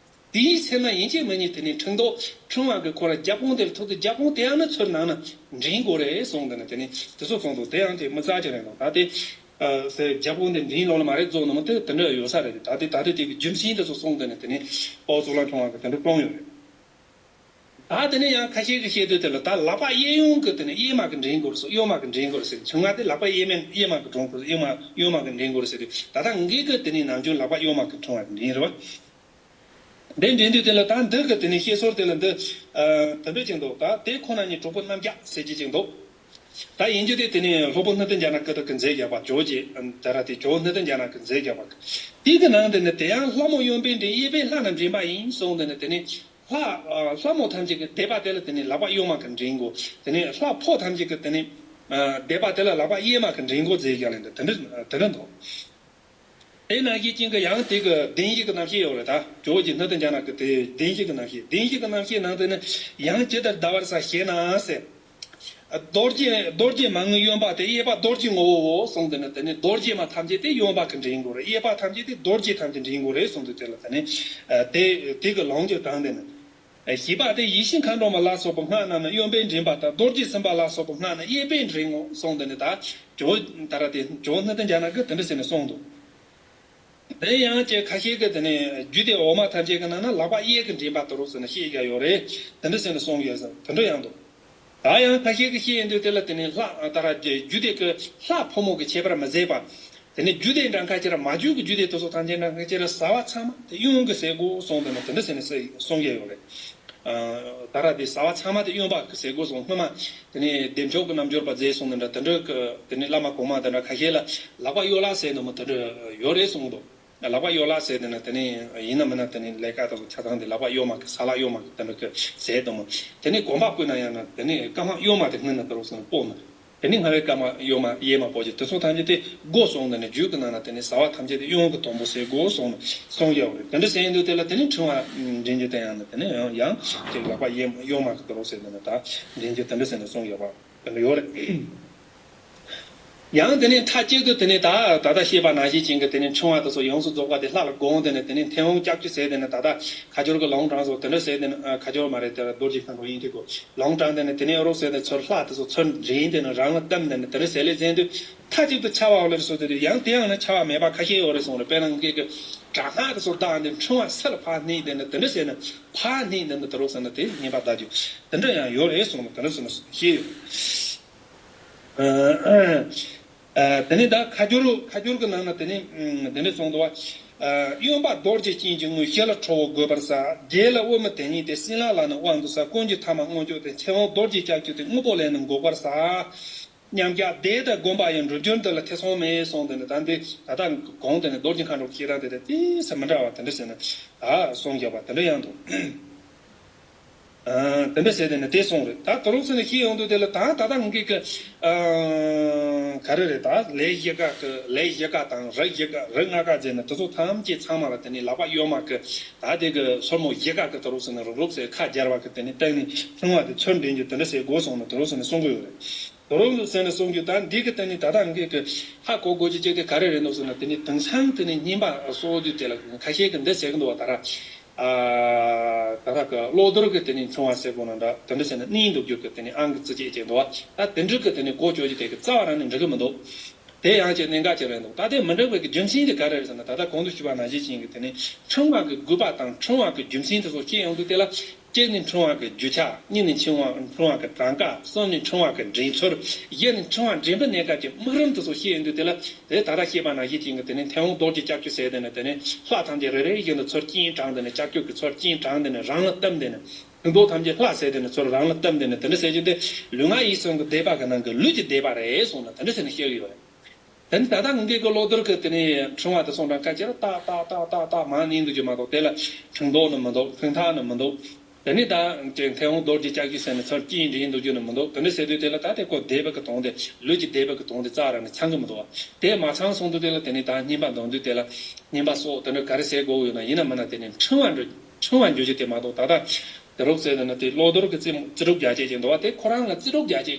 དེའི་ཚེ་ན་ཡིན་གཅིག་མིན་གཉིས་དེ་ནས་ཕྲེང་རྡོག་ཕྲེང་བ་གི་ཁོ་ར་རྒྱབ་དཔུང་དེ་ལ་ཐུག་དུས་རྒྱབ་དཔུང་དེ་ཡང་ནི་ཚུར་ནང་ན་འདྲེན་དགོས་རེད་གསུངས། དེ་ནས་དེ་ནས་དེ་ཚོ་གསུངས་འདུག་དེ་ཡང་དེ་མི་རྩ་ཆེ་རེད་འདུག་ད་དེ་ཨ་ཟེར་རྒྱབ་དཔུང་དེ་འདྲེན་ལོག་ལ་མ་རེད་རྫོགས་ནི་མི་དེ་དེ་འདྲ་ཡོད་ས་རེད། ད་དེ་ད་དེ་དེ་གི་རྒྱུ་མཚན་དེ་ཚོ་གསུངས། དེ་ནས་དེ་ནས་ཨོ་གཙུག་ལག་ཕྲེང་བ་གི་དེ་འདྲ་གཏོང་ཡོད་རེད། ད་དེ་ནས་ཡང་ཁ་ཤས་ཀྱིས་བཤད་དུས་དེ་ལ་ད་ལག་པ་གཡས་གཡོན་གྱི་དེ་ནས་གཡས་མ་གི་འདྲེན་དགོས་རེད་ཟེར། གཡོན་མ་གི་འདྲེན་དགོས་རེད་ཟེར། ཆུང་ང་དེ་ལག་པ་གཡས་མ་གཡས་མ་གི་འདྲེན་དགོས་རེད། གཡོན་མ་གཡོན་མ་གི་འདྲེན་དགོས་རེད་ཟེར་དུས་ད་ལྟ་ངེད་ཀྱི་དེ་ནས་ནམ་རྒྱུན་ལག་པ་གཡོན་མ་གི་འདྲེན་བ་གི་འདྲེན་རེད་བ། འདི་འདྲེན་དུས་དེ་ལ་ད་འདི་གི་དེ་ནས་བཤད་སྲོལ་དེ་ལ་འདི་ཨ་དེ་འདྲ་ཅིག་འདུག་ད་དེ་ཁོ་ན་ཉིད་གྲོགས་པོ་རྣམ་རྒྱལ་ཟེར་གྱི་ཅིག་འདུག་ད་ཡིན་རྒྱུ་དེ་དེ་ནས་སློབ་དཔོན་སྣོད་ལྡན་རྒྱ་ནག་ཀི་ཏི་གི་མཛད་བརྒྱབ་པ་ཇོ་བོ་རྗེ་ད་ར་དེ་ཇོ་བོ་སྣོད་ལྡན་རྒྱ་ནག་གི་མཛད་བརྒྱབ་པ་གི་དེ་གི་ནང་དེ་ནས་དེ་ཡང་ལྷ་མོ་གཡོན་པས་འདྲེན། གཡས་པས་ལྷ་རྣམས་འདྲེན་པ་ཡིན་གསུངས། དེ་ནས་དེ་ནས་ལྷ་ཨ་ལྷ་མོ་ཐམས་ཅད་ཀྱི་བཟླས་པ་དེ་ལ་དེ་ནས་ལག་པ་གཡོན་མ་གི་འདྲེན་དགོས། དེ་ནས་ལྷ་ཕོ་ཐམས་ཅད་ཀྱི་དེ་ནས་ ཨ་སྡེ་པ་དེ་ལ་ལག་པ་གཡས་མ་གི་འདྲེན་དགོས་ཟེར་ཡ་ལེ་འདི་དེ་འདྲ་དེ་འདྲ་འདུག་དེ་ནང་བཞིན་ཅན་གྱི་ཡང་དེ་གི་བདེན་བཞི་གི་རྣམ་བཤད་ཡོད་རེད། ད་ཇོ་བོ་རྗེ་སྣོད་དུ་འཇགས་ན་གི་དེ་བདེན་བཞི་གི་རྣམ་བཤད། བདེན་བཞི་གི་རྣམ་བཤད་ནང་དུ་ནི་ཡང་ཇི་ལྟར་བཟླ་བར་བྱ་ཞེ་ན་ཟེར། རྡོ་རྗེ་རྡོ་རྗེ་མ་ངུའི་གཡོན་པ་དེ་གཡས་པ་རྡོ་རྗེ་ངོ་བོའོ་གསུངས་དེ་ནི་དེ་ནི་རྡོ་རྗེ་མ་ཐམས་ཅད་དེ་གཡོན་པ་གི་འདྲེན་དགོས་རེད། གཡས་པ་ཐམས་ཅད་དེ་རྡོ་རྗེ་ཐམས་ཅད་འདྲེན་དགོས་རེད་གསུངས་དུས་དེ་ལ་དེ་ནི་དེ་དེ་གི་ལོངས་སྤྱོད་དྲངས་དེ་ནི། བཞི་པ་དེ་ཡེ་ཤེས་མཁའ་འགྲོ་མ་ལ་སོགས་པའི་སྔགས་རྣམས་ནི་གཡོན་པས་འདྲེན་པ་དང་། རྡོ་རྗེ་སེམས་དཔའ་ལ་སོགས་པའི་སྔགས་རྣམས་གཡས་པས་འདྲེན་ངོ་གསུངས་དེ་ནི་ད་ཇོ་བོ་ད་ར་དེ་ཇོ་བོ་སྣོད་དུ་འཇགས་ན་གི་དེ་འདྲ་ཟེར་ནས་གསུངས་འདུག་དེ་ཡང་ཅིག་ཁ་ཤས་ཀྱིས་དེ་ནས་རྒྱུད་སྡེ་འོག་མ་ཐམས་ཅད་ཀྱི་ནང་ན་ལག་པ་གཡས་ཀྱིས་འདྲེན་པ་དེ་རུ་ཟེར་ནས་བཤད་ཀྱི་ཡོད་རེད། དེ་འདྲ་ཟེར་ནས་གསུང་གི་ཡོད་ཟེར་དེ་འདྲ་ཡང་འདུག་ད་ཡང་ཁ་ཤས་ཀྱིས་བཤད་ཡོང་དུས་དེ་ལ་དེ་ནས་ལྷ་ད་ར་རྒྱུད་སྡེ་ཀྱི་ལྷ་ཕོ་མོ་གི་ཁྱད་པར་མི་བཟད་པ། དེ་ནས་རྒྱུད་སྡེ་འདྲ་ཁ་ཅིག་ར་མ་རྒྱུད་ཀྱི་རྒྱུད་སྡེ་དེ་ཚོ་ཐམས་ཅད་འདྲ་ཁ་ཅིག་ར་བྱ་བ་ཚང་མ་དེ་གཡོན་གྱིས་ཟད་དགོས་གསུངས་དེ་ནས་དེ་འདྲ་ཟེར་ནས་གསུང་གི་ཡོད་རེད། ད་ར་དེ་བྱ་བ་ཚང་མ་དེ་གཡོན་པ་གིས་ཟད་དགོས་གསུངས། སྔོན་མ་དེ་ནས་བདེ་མཆོག་གི་རྣལ་འབྱོར་པ་མཛད་གསུངས་ནི་འདྲ་དེ་འདྲ་གི་དེ་ནས་བླ་མ་གོང་མ་དེ་འདྲ་ཁ་ཤས་ལ་ལག་པ་གཡོན་ལ་ཟད་ནི་མོ་དེ་འདྲ་ཡོད་རེད་གསུངས་འདུག་ལག་པ་གཡོན་ལ་ཟེར་དེ་ནི་དེ་ནི་ཡིན་ན་མིན་ན་དེ་ནི་ལས་ཀ་དང་ཆ་ཚང་དེ་ལག་པ་གཡོན་མ་གི་ས་ལ་གཡོན་མ་གི་དེ་འདྲ་གི་ཟེར་དུ་མོ། དེ་ནི་གོམ་པ་སྤོས་ན་ཡང་ན་དེ་ནི་རྐང་པ་གཡོན་མ་དེ་སྔོན་ན་དེ་རུ་སོང་སྤོ་ན། དེ་ནི་སྔ་བའི་རྐང་པ་གཡོན་མ་གཡས་མ་སྤོ་ཅིག་དེ་ཚོ་ཐམས་ཅད་དེ་སྒོ་སོང་དེ་ནི་རྒྱུད་ཀྱི་ནང་ན་དེ་ནི་བྱ་བ་ཐམས་ཅད་དེ་གཡོན་གི་དང་པོ་ཟེར་སྒོ་སོང་ནི་སོང་ཡོད་རེད། དེ་འདྲ་ཟེར་ཡིན་དུས་དེ་ལ་དེ་ནི་ཕྲེང་བ་འདྲེན་རྒྱུ་དེ་ཡང་ན་དེ་ནི་ཡང་ཡང་ཅིག་ལག་པ་གཡས་གཡོན་མ་གི་དེ་རུ་ཟེར་དེ་ནི་ད་འདྲེན་རྒྱུ་དེ་འདྲ་ཟེར་ནི་སོང་ཡོད་པ། དེ་འདྲ་ཡོད་རེད། ཡང་དེ་ནས་མཐའ་གཅིག་ཏུ་དེ་ནས་ད་ད་ལྟ་བཤད་པ་ནང་བཞིན་ཅན་གྱི་དེ་ནས་ཕྲེང་བ་དེ་ཚོ་ཡོངས་སུ་རྫོགས་པ་དེ་ལྷ་ལ་དགོངས་དེ་ནས་དེ་ནས་མཐེ་བོང་ལྕགས་ཀྱུ་ཟེར་དེ་ནས་ད་ལྟ་ཁ་སྦྱོར་གྱི་ལུང་དྲངས་སོ་དེ་འདྲ་ཟེར་དེ་ནས་ཁ་སྦྱོར་མ་རེད་དེ་རྡོ་རྗེ་མཁའ་འགྲོ་ཡིན་དེ་གོ་ལུང་དྲངས་དེ་ནས་དེ་ནས་རོ་ཟེར་དེ་ཚུར་ལྷ་དེ་ཚོ་ཚུར་འདྲེན་དེ་ནས་རང་ལ་གཏམས་དེ་ནས་དེ་འདྲ་ཟེར་ལེ་ཟེར་དུས་མཐའ་གཅིག་ཏུ་ཆ་བ་འོ་ལེ་སོ་དེ་དུས་ཡང་དེ་ཡང་ན་ཆ་བ་མེད་པ་ཁ་ཤས་ཡོད་རེད་གསུངས་རེད། དཔེར་ན་ངེད་ཀྱི་དྲག་སྔགས་དེ་ཚོ་བཏང་དེ་ཕྲེང་བ་སུ་ལ་ཕར་སྣེ་དེ་ནས་དེ་འདྲ་ཟེར་ནས་ཕར་སྣེ་དེ་ནས་དེ་རོ་ཟེར་ན་དེ་ཉེས་པ་བཟླ་རྒྱུ་དེ་འདྲ་ཡང་ཡོད་རེད་གསུངས་ནས་དེ་འདྲ་ཟེར་ནས་ཤེས་ཡོད། དེ་ནས་ད་ཁ་སྦྱོར་ཁ་སྦྱོར་གྱི་ནང་ན་དེ་ནས་དེ་ནས་གསུངས་འདུག་བ། གཡོན་པ་རྡོ་རྗེ་སྤྱན་གྱི་ངོས། ཞི་ལ་ཁྲོ་བོ་དགོད་པར་བྱ། རྗེས་ལ་དབུ་མའི་དེ་ཉིད་དེ། སྲིན་ལག་ལ་ནི་དབང་དུ་བྱ། ཀུན་གྱི་ཐ་མ་མངོན་སྤྱོད་དེ། མཐེ་བོང་རྡོ་རྗེ་ལྕགས་ཀྱུ་སྟེ། དངོས་པོ་ལས་ནི་འགུགས་པར་བྱ། མཉམ་གཞག་བདེ་དང་སྒོམ་པ་ཡི། འགྲུབ་འགྱུར་འདི་ལ་ཐེ་ཚོམ་མེད་གསུངས་དེ་ནས་ད་འདི་ད་ལྟ་གོང་དེ་ནས་རྡོ་རྗེ་མཁའ་འགྲོ་གི་བཤད་སྟངས་དེ་དང་ཏོག་ཙམ་མི་འདྲ་བ་དེ་འདྲ་ཟེར་ནས་ད་གསུངས་བཞག་པ་དེ་འདྲ་ཡང་འདུག་དེ་འདྲ་ཟེར་དེ་ནི་དེ་གསུངས་རེད། ད་དུ་རུང་ཟེར་ནས་ཤེས་ཡོང་དུས་དེ་ལ་ད་ད་ལྟ་ངེད་ཀྱི་ག་རེ་རེད། ད་ལས་བཞི་ཀ་གི་ལས་བཞི་ཀ་དང་རིགས་བཞི་ཀ་རིགས་ལྔ་ཀ་ཟེར་ནས་དེ་ཚོ་ཐམས་ཅད་ཚང་མ་ལ་དེ་ནི་ལག་པ་གཡོན་མ་གི་ད་དེ་གི་སོར་མོ་བཞི་ཀ་གི་དུ་རུང་ཟེར་ནས་རུབ་རུབ་ཟེར་ཁ་སྦྱར་བ་གི་དེ་ནི་སྟེང་ནས་ཕྲེང་བ་དེ་ཚུར་འདྲེན་རྒྱུ་དེ་འདྲ་ཟེར་དགོས་གསུངས་ནས་དུ་རུང་ཟེར་ནས་གསུང་གི་ཡོད་རེད། དུ་རུང་ཟེར་ནས་གསུང་རྒྱུ་ད་འདི་གི་དེ་ནི་ད་ལྟ་ངེད་ཀྱི་ཧ་གོ་དགོས་རྒྱུ་གཅིག་དེ་ག་རེ་རེད་འདུག་ཟེར་ན་དེ་ནི་དེང་སང་དེ་ནི་རྙིང་པ་གསོག་རྒྱུ་དེ་ལ་ཁ་ཤས་ཀྱི་འདི་ཟེར་གི་འདུག་བ། ད་ར། ཨ། ད་ར་གི་གློག་རྡུལ་གི་དེ་ནི་ཕྲེང་བ་ཟེར་དགོས་ན་འདྲ་དེ་འདྲ་ཟེར་ན་གནས་འདུག་རྒྱུ་གི་དེ་ནི་ཨང་གི་རྩི་བྱེད་ཅིག་འདུག་བ། ད་དེ་འདྲ་གི་དེ་ནི་གོ་ཆོད་རྒྱུ་དེ་གི་རྩ་བ་རང་ནས་འགྲིག་གི་མི་འདུག་དེ་ཡང་ཅིག་གནད་འགག་ཅིག་རེད་འདུག་ད་དེ་མི་འགྲིག་པའི་གི་རྒྱུ་མཚན་དེ་ག་རེ་རེད་ཟེར་ན་ད་ལྟ་གོང་དུ་ཞུས་པ་ནང་བཞིན་ཅན་གི་དེ་ནི་ཕྲེང་བ་གི་དགོས་པ་དང་ཕྲེང་བ་གི་རྒྱུ་མཚན་དེ་ཚོ་ཤེས་ཡོང་དུས་དེ་ལ། གཅིག་ནི་ཕྲེང་བ་གི་རྒྱུ་ཆ། གཉིས་ནི་ཕྲེང་བ་ཕྲེང་བ་གི་གྲངས་ཀ། གསུམ་ནི་ཕྲེང་བ་གི་འདྲེན་ཚུལ། བཞི་ནི་ཕྲེང་བ་འདྲེན་པའི་གནས་སྐབས་ཀྱི་དམིགས་རིམ་དེ་ཚོ་ཤེས་ཡོང་དུས་དེ་ལ་དེ་ད་ལྟ་བཤད་པ་ནང་བཞིན་ཅན་གྱི་དེ་ནི་མཐེ་བོང་རྡོ་རྗེ་ལྕགས་ཀྱུ་ཟེར་དེ་ནི་དེ་ནི་ལྷ་ཐམས་ཅད་རེ་རེ་བཞིན་དུ་ཚུར་སྤྱན་དྲངས་དེ་ནི་ལྕགས་ཀྱུ་གི་ཚུར་སྤྱན་དྲངས་དེ་ནི་རང་ལ་གཏམས་དེ་ནི་ཕུང་པོ་ཐམས་ཅད་ལྷ་ཟེར་དེ་ནི་ཚུར་རང་ལ་གཏམས་དེ་ནི་དེ་འདྲ་ཟེར་རྒྱུ་དེ་ལུས་ངག་ཡིད་གསུམ་གྱི་བཟླས་པ་གི་ནང་གི་ལུས་ཀྱི་བཟླས་པ་རེད་གསུངས་ན་དེ་འདྲ་ཟེར་ནས་བཤད་གི་ཡོད་རེད། དེ་ནི་ད་ལྟ་ངེད་ཀྱི་གློག་རྡུལ་གྱི་དེ་ནས་ཕྲེང་བ་དེ་སོང་གྲངས་ཁ་ཅིག་ལ་ཏག་ཏག་ཏག་ཏག་ཏག་མར་གནས་འདུག་རྒྱུ་མ་གཏོགས་དེ་ལ་ཕྲེང་རྡོག་ནི་མི་འདུག་ཕྲེང་ཐག་ནི་མི་འདུག་དེ་ནས་ད་ཅིག་མཐེ་བོང་རྡོ་རྗེ་ལྕགས་ཀྱུ་ཟེར་ནས་ཚུར་སྤྱན་འདྲེན་འདུག་རྒྱུ་ནི་མི་འདུག་དེ་འདྲ་ཟེར་དུས་དེ་ལ་ད་དེ་ཁོ་བཟླས་པ་གི་དོན་དེ་ལུས་ཀྱི་བཟླས་པ་གི་དོན་དེ་རྩ་ར་ནས་ཚང་གི་མི་འདུག་བ། དེ་མ་ཚང་སོང་དུས་དེ་ལ་དེ་ནས་ད་བསྙེན་པ་འདོན་དུས་དེ་ལ་བསྙེན་པ་སོགས་དེ་འདྲ་ག་རེ་ཟེར་དགོས་ཡོད་ན་ཡིན་ན་མིན་ན་དེ་ནས་ཕྲེང་བ་འགྲོ་ཕྲེང་བ་འགྱུར་རྒྱུ་དེ་མ་གཏོགས་ད་ལྟ། དེ་རོབ་ཟེར་ན་དེ་གློག་རྡུལ་གྱི་རྩིས་རྩིས་རྒྱག་བྱེད་ཅིག་འདུག་བ། དེ་ཁོ་རང་ལ་རྩིས་རྒྱག་བྱེད་ཀྱི་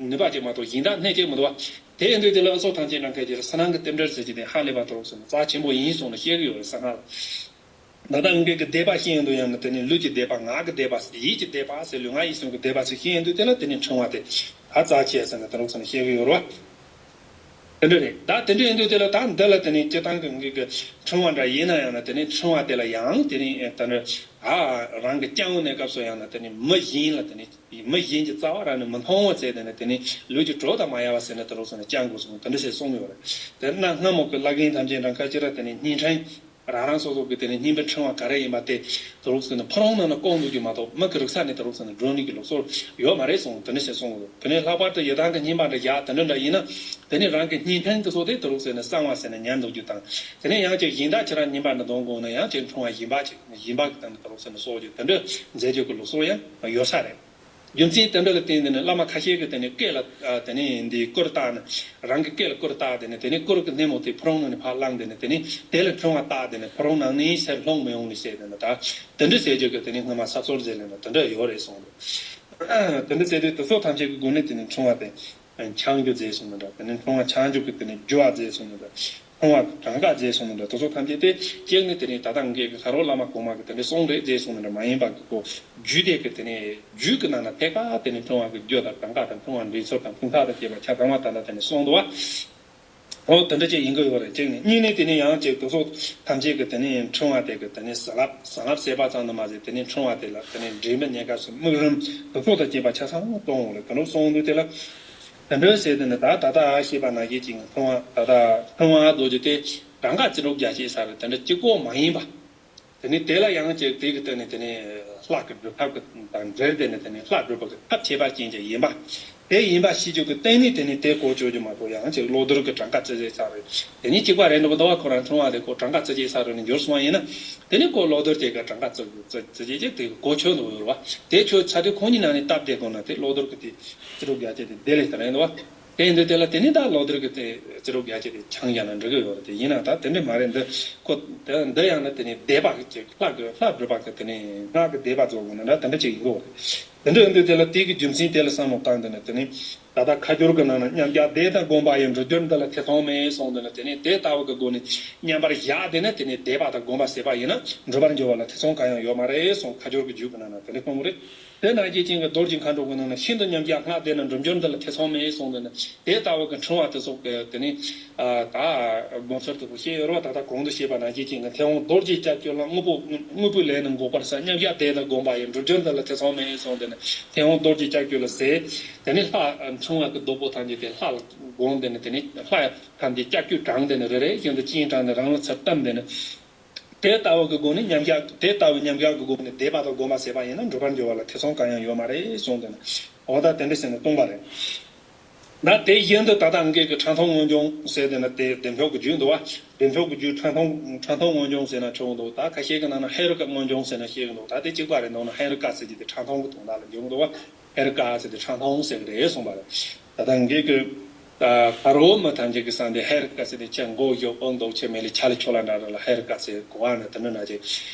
ནུས་པ་ཅིག་མ་གཏོགས་གཞན་དག་སྣེ་གཅིག་མི་འདུག་བ། དེ་ཡིན་དུས་དེ་ལ་ཨ་སོགས་ཐམས་ཅད་ནང་གལ་ཆེར་ས་ནང་གི་རྟེན་འབྲེལ་ཟེར་གྱི་དེ་ཧ་ལས་པ་དེ་རོབ་ཟེར་ན་རྩ་ཆེན་པོ་ཡིན་གསུངས་ནས་བཤད་ཀྱི་ཡོད་རེད་ས་ནང་ལ། ད་ལྟ་ངེད་ཀྱི་བཟླས་པ་ཤེས་ཡོང་དུ་ཡང་ན་དེ་ནི་ལུས་ཀྱི་བཟླས་པ་ངག་གི་བཟླས་པ་ཡིད་ཀྱི་བཟླས་པ་ཟེར་ལུས་ངག་ཡིད་གསུམ་གྱི་བཟླས་པ་ཟེར་ཤེས་ཡོང་དུས་དེ་ལ་དེ་ནི་ཕྲེང་བ་དེ་ཧ་རྩ་ཆེ་ཟེར་ན་དེ་རོབ་ཟེར་ན་བཤད་ཀྱི་ཡོད་རེད་བ། དེ་འདྲ་རེད། ད་དེ་འདྲ་ཡིན་དུས་དེ་ལ་ད་འདི་ལ་དེ་ནས་སྤྱིར་བཏང་གི་ངེད་ཀྱི་ཕྲེང་བ་འདྲ་ཡིན་ན་ཡང་ན་དེ་ནས་ཕྲེང་བ་དེ་ལ་ཡང་དེ་ནས་ད་འདྲ་ཨ་རང་གི་བརྐྱང་བའི་གནས་སྐབས་སུ་ཡང་ན་དེ་ནས་མི་གཞན་ལ་དེ་ནས་མི་གཞན་གྱི་རྩ་བ་རང་ནས་མི་མཐོང་བ་བྱས་དེ་ནས་དེ་ནས་ལུས་ཀྱི་གྲོགས་དང་མ་ཡལ་བ་ཟེར་ནས་དེ་རོབ་ཟེར་ནས་བརྐྱང་དགོས་གསུངས་དེ་འདྲ་ཟེར་གསུངས་ཡོད་རེད། དེ་ན་སྔ་མོ་གི་བླ་རྒན་ཐམས་ཅད་འདྲ་ཁ་ཅིག་ར་དེ་ནས་བརྙན་འཕྲིན། རང་རང་སོ་སོ་གི་དེ་ནས་བསྙེན་པའི་ཕྲེང་བ་ག་རེ་ཡིན་པ་དེ་དུ་རུག་ཟེར་ནས་ཕོ་རོང་ནང་ན་ལྐོག་འདུག་རྒྱུ་མ་གཏོགས་མི་གི་རིག་ས་ནས་དུ་རུག་ཟེར་ནས་འགྲོ་ནི་གི་ལུགས་སྲོལ་ཡོད་མ་རེད་གསུངས། དེ་ནས་ཞེས་གསུངས་འདུག་དེ་ནས་ལྷག་པར་དུ་ཡི་དམ་གི་བསྙེན་པ་འདྲ་བཞག་དེ་འདྲ་འདྲ་ཡིན་ན་དེ་ནས་རང་གི་བསྙེན་ཕྲེང་དེ་ཚོ་དེ་དུ་རུག་ཟེར་ནས་གསང་བ་ཟེར་ནས་ཉར་འདུག་རྒྱུ་དང་། དེ་ནས་ཡང་ཅིག་གཞན་དག་ཁྱེད་རང་བསྙེན་པ་འདྲ་འདོན་དགོས་ན་ཡང་ཅིག་ཕྲེང་བ་གཞན་པ་ཅིག་གཞན་པ་གི་སྟེང་ནས་དུ་རུག་ཟེར་ནས་གསོག་རྒྱུ་དེ་འདྲ་མཛད་རྒྱུ་གི་ལུགས་སྲོལ་ཡང་ཡོད་ས་རེད། རྒྱུ་མཚན་དེ་འདྲ་ལ་བརྟེན་ཏེ་ནི་བླ་མ་ཁ་ཤས་ཀྱིས་དེ་ནི་སྐེ་ལ་ཨ་དེ་ནི་འདི་སྐུར་བཏགས་ནས། རང་གི་སྐེ་ལ་སྐུར་བཏགས་ཏེ་ནི་དེ་ནི་སྐུར་གྱི་སྣེ་མོ་དེ་ཕོ་བྲང་ནང་ནས་ཕར་བླངས་ཏེ་ནི་དེ་ནི་དེ་ལ་འཕྲེང་བ་བཏགས་ཏེ་ནི་ཕོ་བྲང་ནང་ནས་ཕྱིར་ལྷུང་མི་ཡོང་ནི་ཟེར་ཏེ་ནི་ད་དེ་འདྲ་ཟེར་རྒྱུ་གི་དེ་ནི་སྔོན་མ་ས་སོར་ཟེར་ལེ་ན་དེ་འདྲ་ཡོད་རེད་གསུངས་འདུག་དེ་འདྲ་ཟེར་དུས་དེ་ཚོ་ཐམས་ཅད་ཀྱི་སྒོ་ནས་དེ་ནི་འཕྲེང་བ་དེ་འཆང་རྒྱུ་མཛད་གསུངས་ནི་འདྲ། དེ་ནི་འཕྲེང་བ་འཆང་རྒྱུ་གི་དེ་ནི་རྒྱུ་བ་མཛད་གསུངས་ནི་འདྲ། འཕྲེང་བ་གི་གྲངས་ཀ་མཛད་གསུངས་ནི་འདྲ། དེ་ཚོ་ཐམས་ཅད་དེ་གཅིག་ནི་དེ་ནི་ད་ལྟ་ངེད་ཀྱི་ཁ་རོག་བླ་མ་གོང་མ་གི་དེ་འདྲ་གསུང་རེད་མཛད་གསུངས་ནི་འདྲ་མ་ཡིན་པ་གི་ཁོ་རྒྱུད་དེ་གི་དེ་ནི་རྒྱུད་ཀྱི་ནང་ན་ཐད་ཀར་དེ་ནི་འཕྲེང་བ་གི་རྒྱུ་དང་གྲངས་ཀ་དང་འཕྲེང་བ་འདྲེན་ཚུལ་དང་ཕུང་ཁ་དང་བཅས་པ་ཆ་ཚང་བ་ད་ལྟ་དེ་ནི་གསུངས་འདུག་བ། འོ་དེ་འདྲ་ཅིག་ཡིན་གི་ཡོད་རེད། གཅིག་ནི། གཉིས་ནི་དེ་ནི་ཡང་ཅིག་དེ་ཚོ་ཐམས་ཅད་ཀྱི་དེ་ནི་འཕྲེང་བ་དེ་གི་དེ་ནི་བྱིན་རླབས་བྱིན་རླབས་ཟེར་བ་ཙམ་དུ་མ་ཟད་དེ་ནི་འཕྲེང་བ་དེ་ལ་དེ་ནི་འདྲེན་པའི་གནས་སྐབས་སུ་དམིགས་རིམ་དེ་ཚོ་དང་བཅས་པ་ཆ་ཚང་གཏོང་འོང་རེད། དེ་འདྲ་གསུངས་འདུག་དེ་ལ། དེ་འདྲ་ཟེར་དེ་ནི་ད་ད་ལྟ་ཞེས་པ་ནང་བཞིན་གྱི་འཕྲེང་བ་ད་ལྟ་འཕྲེང་བ་རྡོ་རྗེ་དེ་གྲངས་ཀ་རྩི་རུ་རྒྱ་ཆེ་ས་རེད། དེ་འདྲ་གཅིག་པོ་མ་ཡིན་པ། དེ་ནི་དེ་ལ་ཡང་ཅིག་དེ་གི་སྟེང་ནས་དེ་ནི་ལྷ་གི་སྒྲུབ་ཐབས་ཀྱི་དང་འབྲེལ་ཏེ་ནི་དེ་ནི་ལྷ་སྒྲུབ་པ་གི་ཐབས་ཁྱད་པར་ཅན་ཅིག་ཡིན་པ། དེ་ཡིན་པ་ཤེས་རྒྱུ་གི་སྟེང་ནས་དེ་ནི་དེ་གོ་ཆོད་རྒྱུ་མ་གཏོགས་ཡང་ཅིག་བློ་ཟླར་གི་གྲངས་ཀ་རྩི་རྩི་ས་རེད། དེ་ནི་གཅིག་པ་རེད་འདུག་གི་འདུག་བ། ཁོ་རང་འཕྲེང་བ་དེ་ཁོ་གྲངས་ཀ་རྩི་རྩི་ས་རེད་ནི་འགྱུར་སོང་བ་ཡིན་ན། དེ་ནི་ཁོ་བློ་ཟླར་དེ་ག་གྲངས་ཀ་རྩི་རྩི་རྩི་རྩི་རྩི་དེ་གོ་ཆོད་འདུག་ཡོད་རེད་བ། དེ་ཆོད་ཚར་དུས་ཁོང་གཉིས་ནང་ནས་སྟབས་བདེ་དགོས་ན་དེ་བློ་ཟླར་གི་དེ་རྩི་རུ་རྒྱ་ཆེ་དེ་དེ་ལས་ད་རེད་འདུག་བ། དེ་ཡིན་དུས་དེ་ལ་དེ་ནི་ད་བློ་ཟླར་གི་དེ་རྩི་རུ་རྒྱ་ཆེ་དེ་ཆང་རྒྱག་ན་འགྲིག་གི་ཡོད་རེད། དེ་ཡིན་ན་ད་དེ་འདྲ་མ་རེད། འདི་ཁོ་དེ་འདི་ཡང་ན་དེ་ནི་བཟླས་པ་གི་ལྷ་གི་ལྷ་སྒྲུབ་པ་གི་དེ་ནི་སྔགས་ཀྱི་བཟླས་པ་རྫོགས་དགོས་ན་འདྲ་དེ་འདྲ་ཅིག་ཡིན་གི་ཡོད་རེད། དེ་འདྲ་ཡིན་དུས་དེ་ལ་དེ་གི་རྒྱུ་མཚན་དེ་ལ་བསམ་བློ་བཏང་དེ་ནི་དེ་ནི་ད་ལྟ་ཁ་སྦྱོར་གི་ནང་ན་མཉམ་གཞག་བཟླས་དང་སྒོམ་པ་ཡི་འགྲུབ་རྒྱུར་འདི་ལ་ཐེ་ཚོམ་མེད་གསུངས་དེ་ནི་དེ་ནི་དེ་ལྟ་བུ་གི་སྒོ་ནས་མཉམ་པར་བཞག་དེ་ནི་དེ་ནི་བཟླས་པ་དང་སྒོམ་པ་ཟེར་བ་ཡིན་ན་འགྲུབ་པར་འགྱུར་བ་ལ་ཐེ་ཚོམ་གང་ཡང་ཡོད་མ་རེད་གསུངས། ཁ་སྦྱོར་གི་རྒྱུད་གི་ནང་ན་དེ་འདྲ་གསུངས་པ་རེད། དེ་ནང་བཞིན་ཅན་གྱི་རྡོ་རྗེ་མཁའ་འགྲོ་གི་ནང་ན་ཤིན་ཏུ་མཉམ་གཞག་སྔགས་བཟླས་ན་འགྲུབ་འགྱུར་འདི་ལ་ཐེ་ཚོམ་མེད་གསུངས་དེ་ནི་དེ་ལྟ་བུ་གི་འཕྲེང་བ་དེ་ཚོ་གི་དེ་ནི་ཨ་ད་དགོངས་ཚུལ་དེ་ཚོ་བཤད་ཡོད་རེད་བ། ད་ལྟ་གོང་དུ་བཤད་པ་ནང་བཞིན་ཅན་གྱི་མཐེ་བོང་རྡོ་རྗེ་ལྕགས་ཀྱུ་ལ་དངོས་པོ་དངོས་པོའི་ལས་ནི་འགོག་པར་བྱ། མཉམ་གཞག་བཟླས་ན་སྒོམ་པ་ཡི་འགྲུབ་འགྱུར་འདི་ལ་ཐེ་ཚོམ་མེད་གསུངས་དེ་ནི་མཐེ་བོང་རྡོ་རྗེ་ལྕགས་ཀྱུ་ལ་ཟེར། དེ་ནི་ལྷ་འཕྲེང་བ་གི་རྡོག་པོ་ཐམས་ཅད་དེ་ལྷ་ལ་བསྒོམས་དེ་ནི་དེ་ནི་ལྷ་ཐམས་ཅད་ལྕགས་ཀྱུ་དྲངས་དེ་ནི་རེ་རེ་བཞིན་དུ་སྤྱན་དྲངས་ནས་རང་ལ་ཚུར་བསྟིམ་དེ་ནི། དེ་ལྟ་བུ་གི་སྒོ་ནས་མཉམ་གཞག་དེ་ལྟ་བུ་མཉམ་གཞག་གི་སྒོ་ནས་བཟླས་པ་དང་སྒོམ་པ་ཟེར་བ་ཡིན་ན་འགྲུབ་པར་འགྱུར་བ་ལ་ཐེ་ཚོམ་གང་ཡང་ཡོད་མ་རེད་གསུངས་དེ་ནི། འོ་ད་དེ་འདྲ་ཟེར་ནས་སྟོན་པ་རེད། ད་དེ་བཞིན་དུ་ད་ལྟ་ངེད་ཀྱི་ཁྲག་འཐུང་མངོན་འབྱུང་ཟེར་དེ་ན་དེ་བདེ་མཆོག་གི་རྒྱུད་འདུག་བ། བདེ་མཆོག་གི་རྒྱུད་ཁྲག་འཐུང་ཁྲག་འཐུང་མངོན་འབྱུང་ཟེར་ན་ཆོག་འདུག་ད་ཁ་ཤས་ཀྱི་ནང་ན་ཧེ་རུ་ཀ་མངོན་འབྱུང་ཟེར་ན་ཤེས་ཀྱི་འདུག་ད་དེ་གཅིག་པ་རེད་འདུག་ན་ཧེ་རུ་ཀ་ཟེར་གྱི་དེ་ཁྲག་འཐུང་གི་དོན་དག་ལ་འཇུག་འདུག་བ། ཧེ་རུ་ཀ་ཟེར་དེ་ཁྲག་འཐུང་ཟེར་གི་རེད་གསུངས་པ་རེད། ད་ལྟ་ངེད་ཀྱི་ད་ཕ་རོལ་མི་ཐམས་ཅད་ཀྱི་བསམ་དེ་ཧེ་རུ་ཀ་ཟེར་དེ་ཁྱེད་མགོ་གཡོག་པོ་འདུག་ཁྱེད་མེ་ལི་ཆ་ལི་ཆོ་ལ་འདྲ་འདྲ་ལ་ཧེ་རུ་ཀ་ཟེར་གོ་བ་ནི་དེ་འདྲ་ན་ཅིག་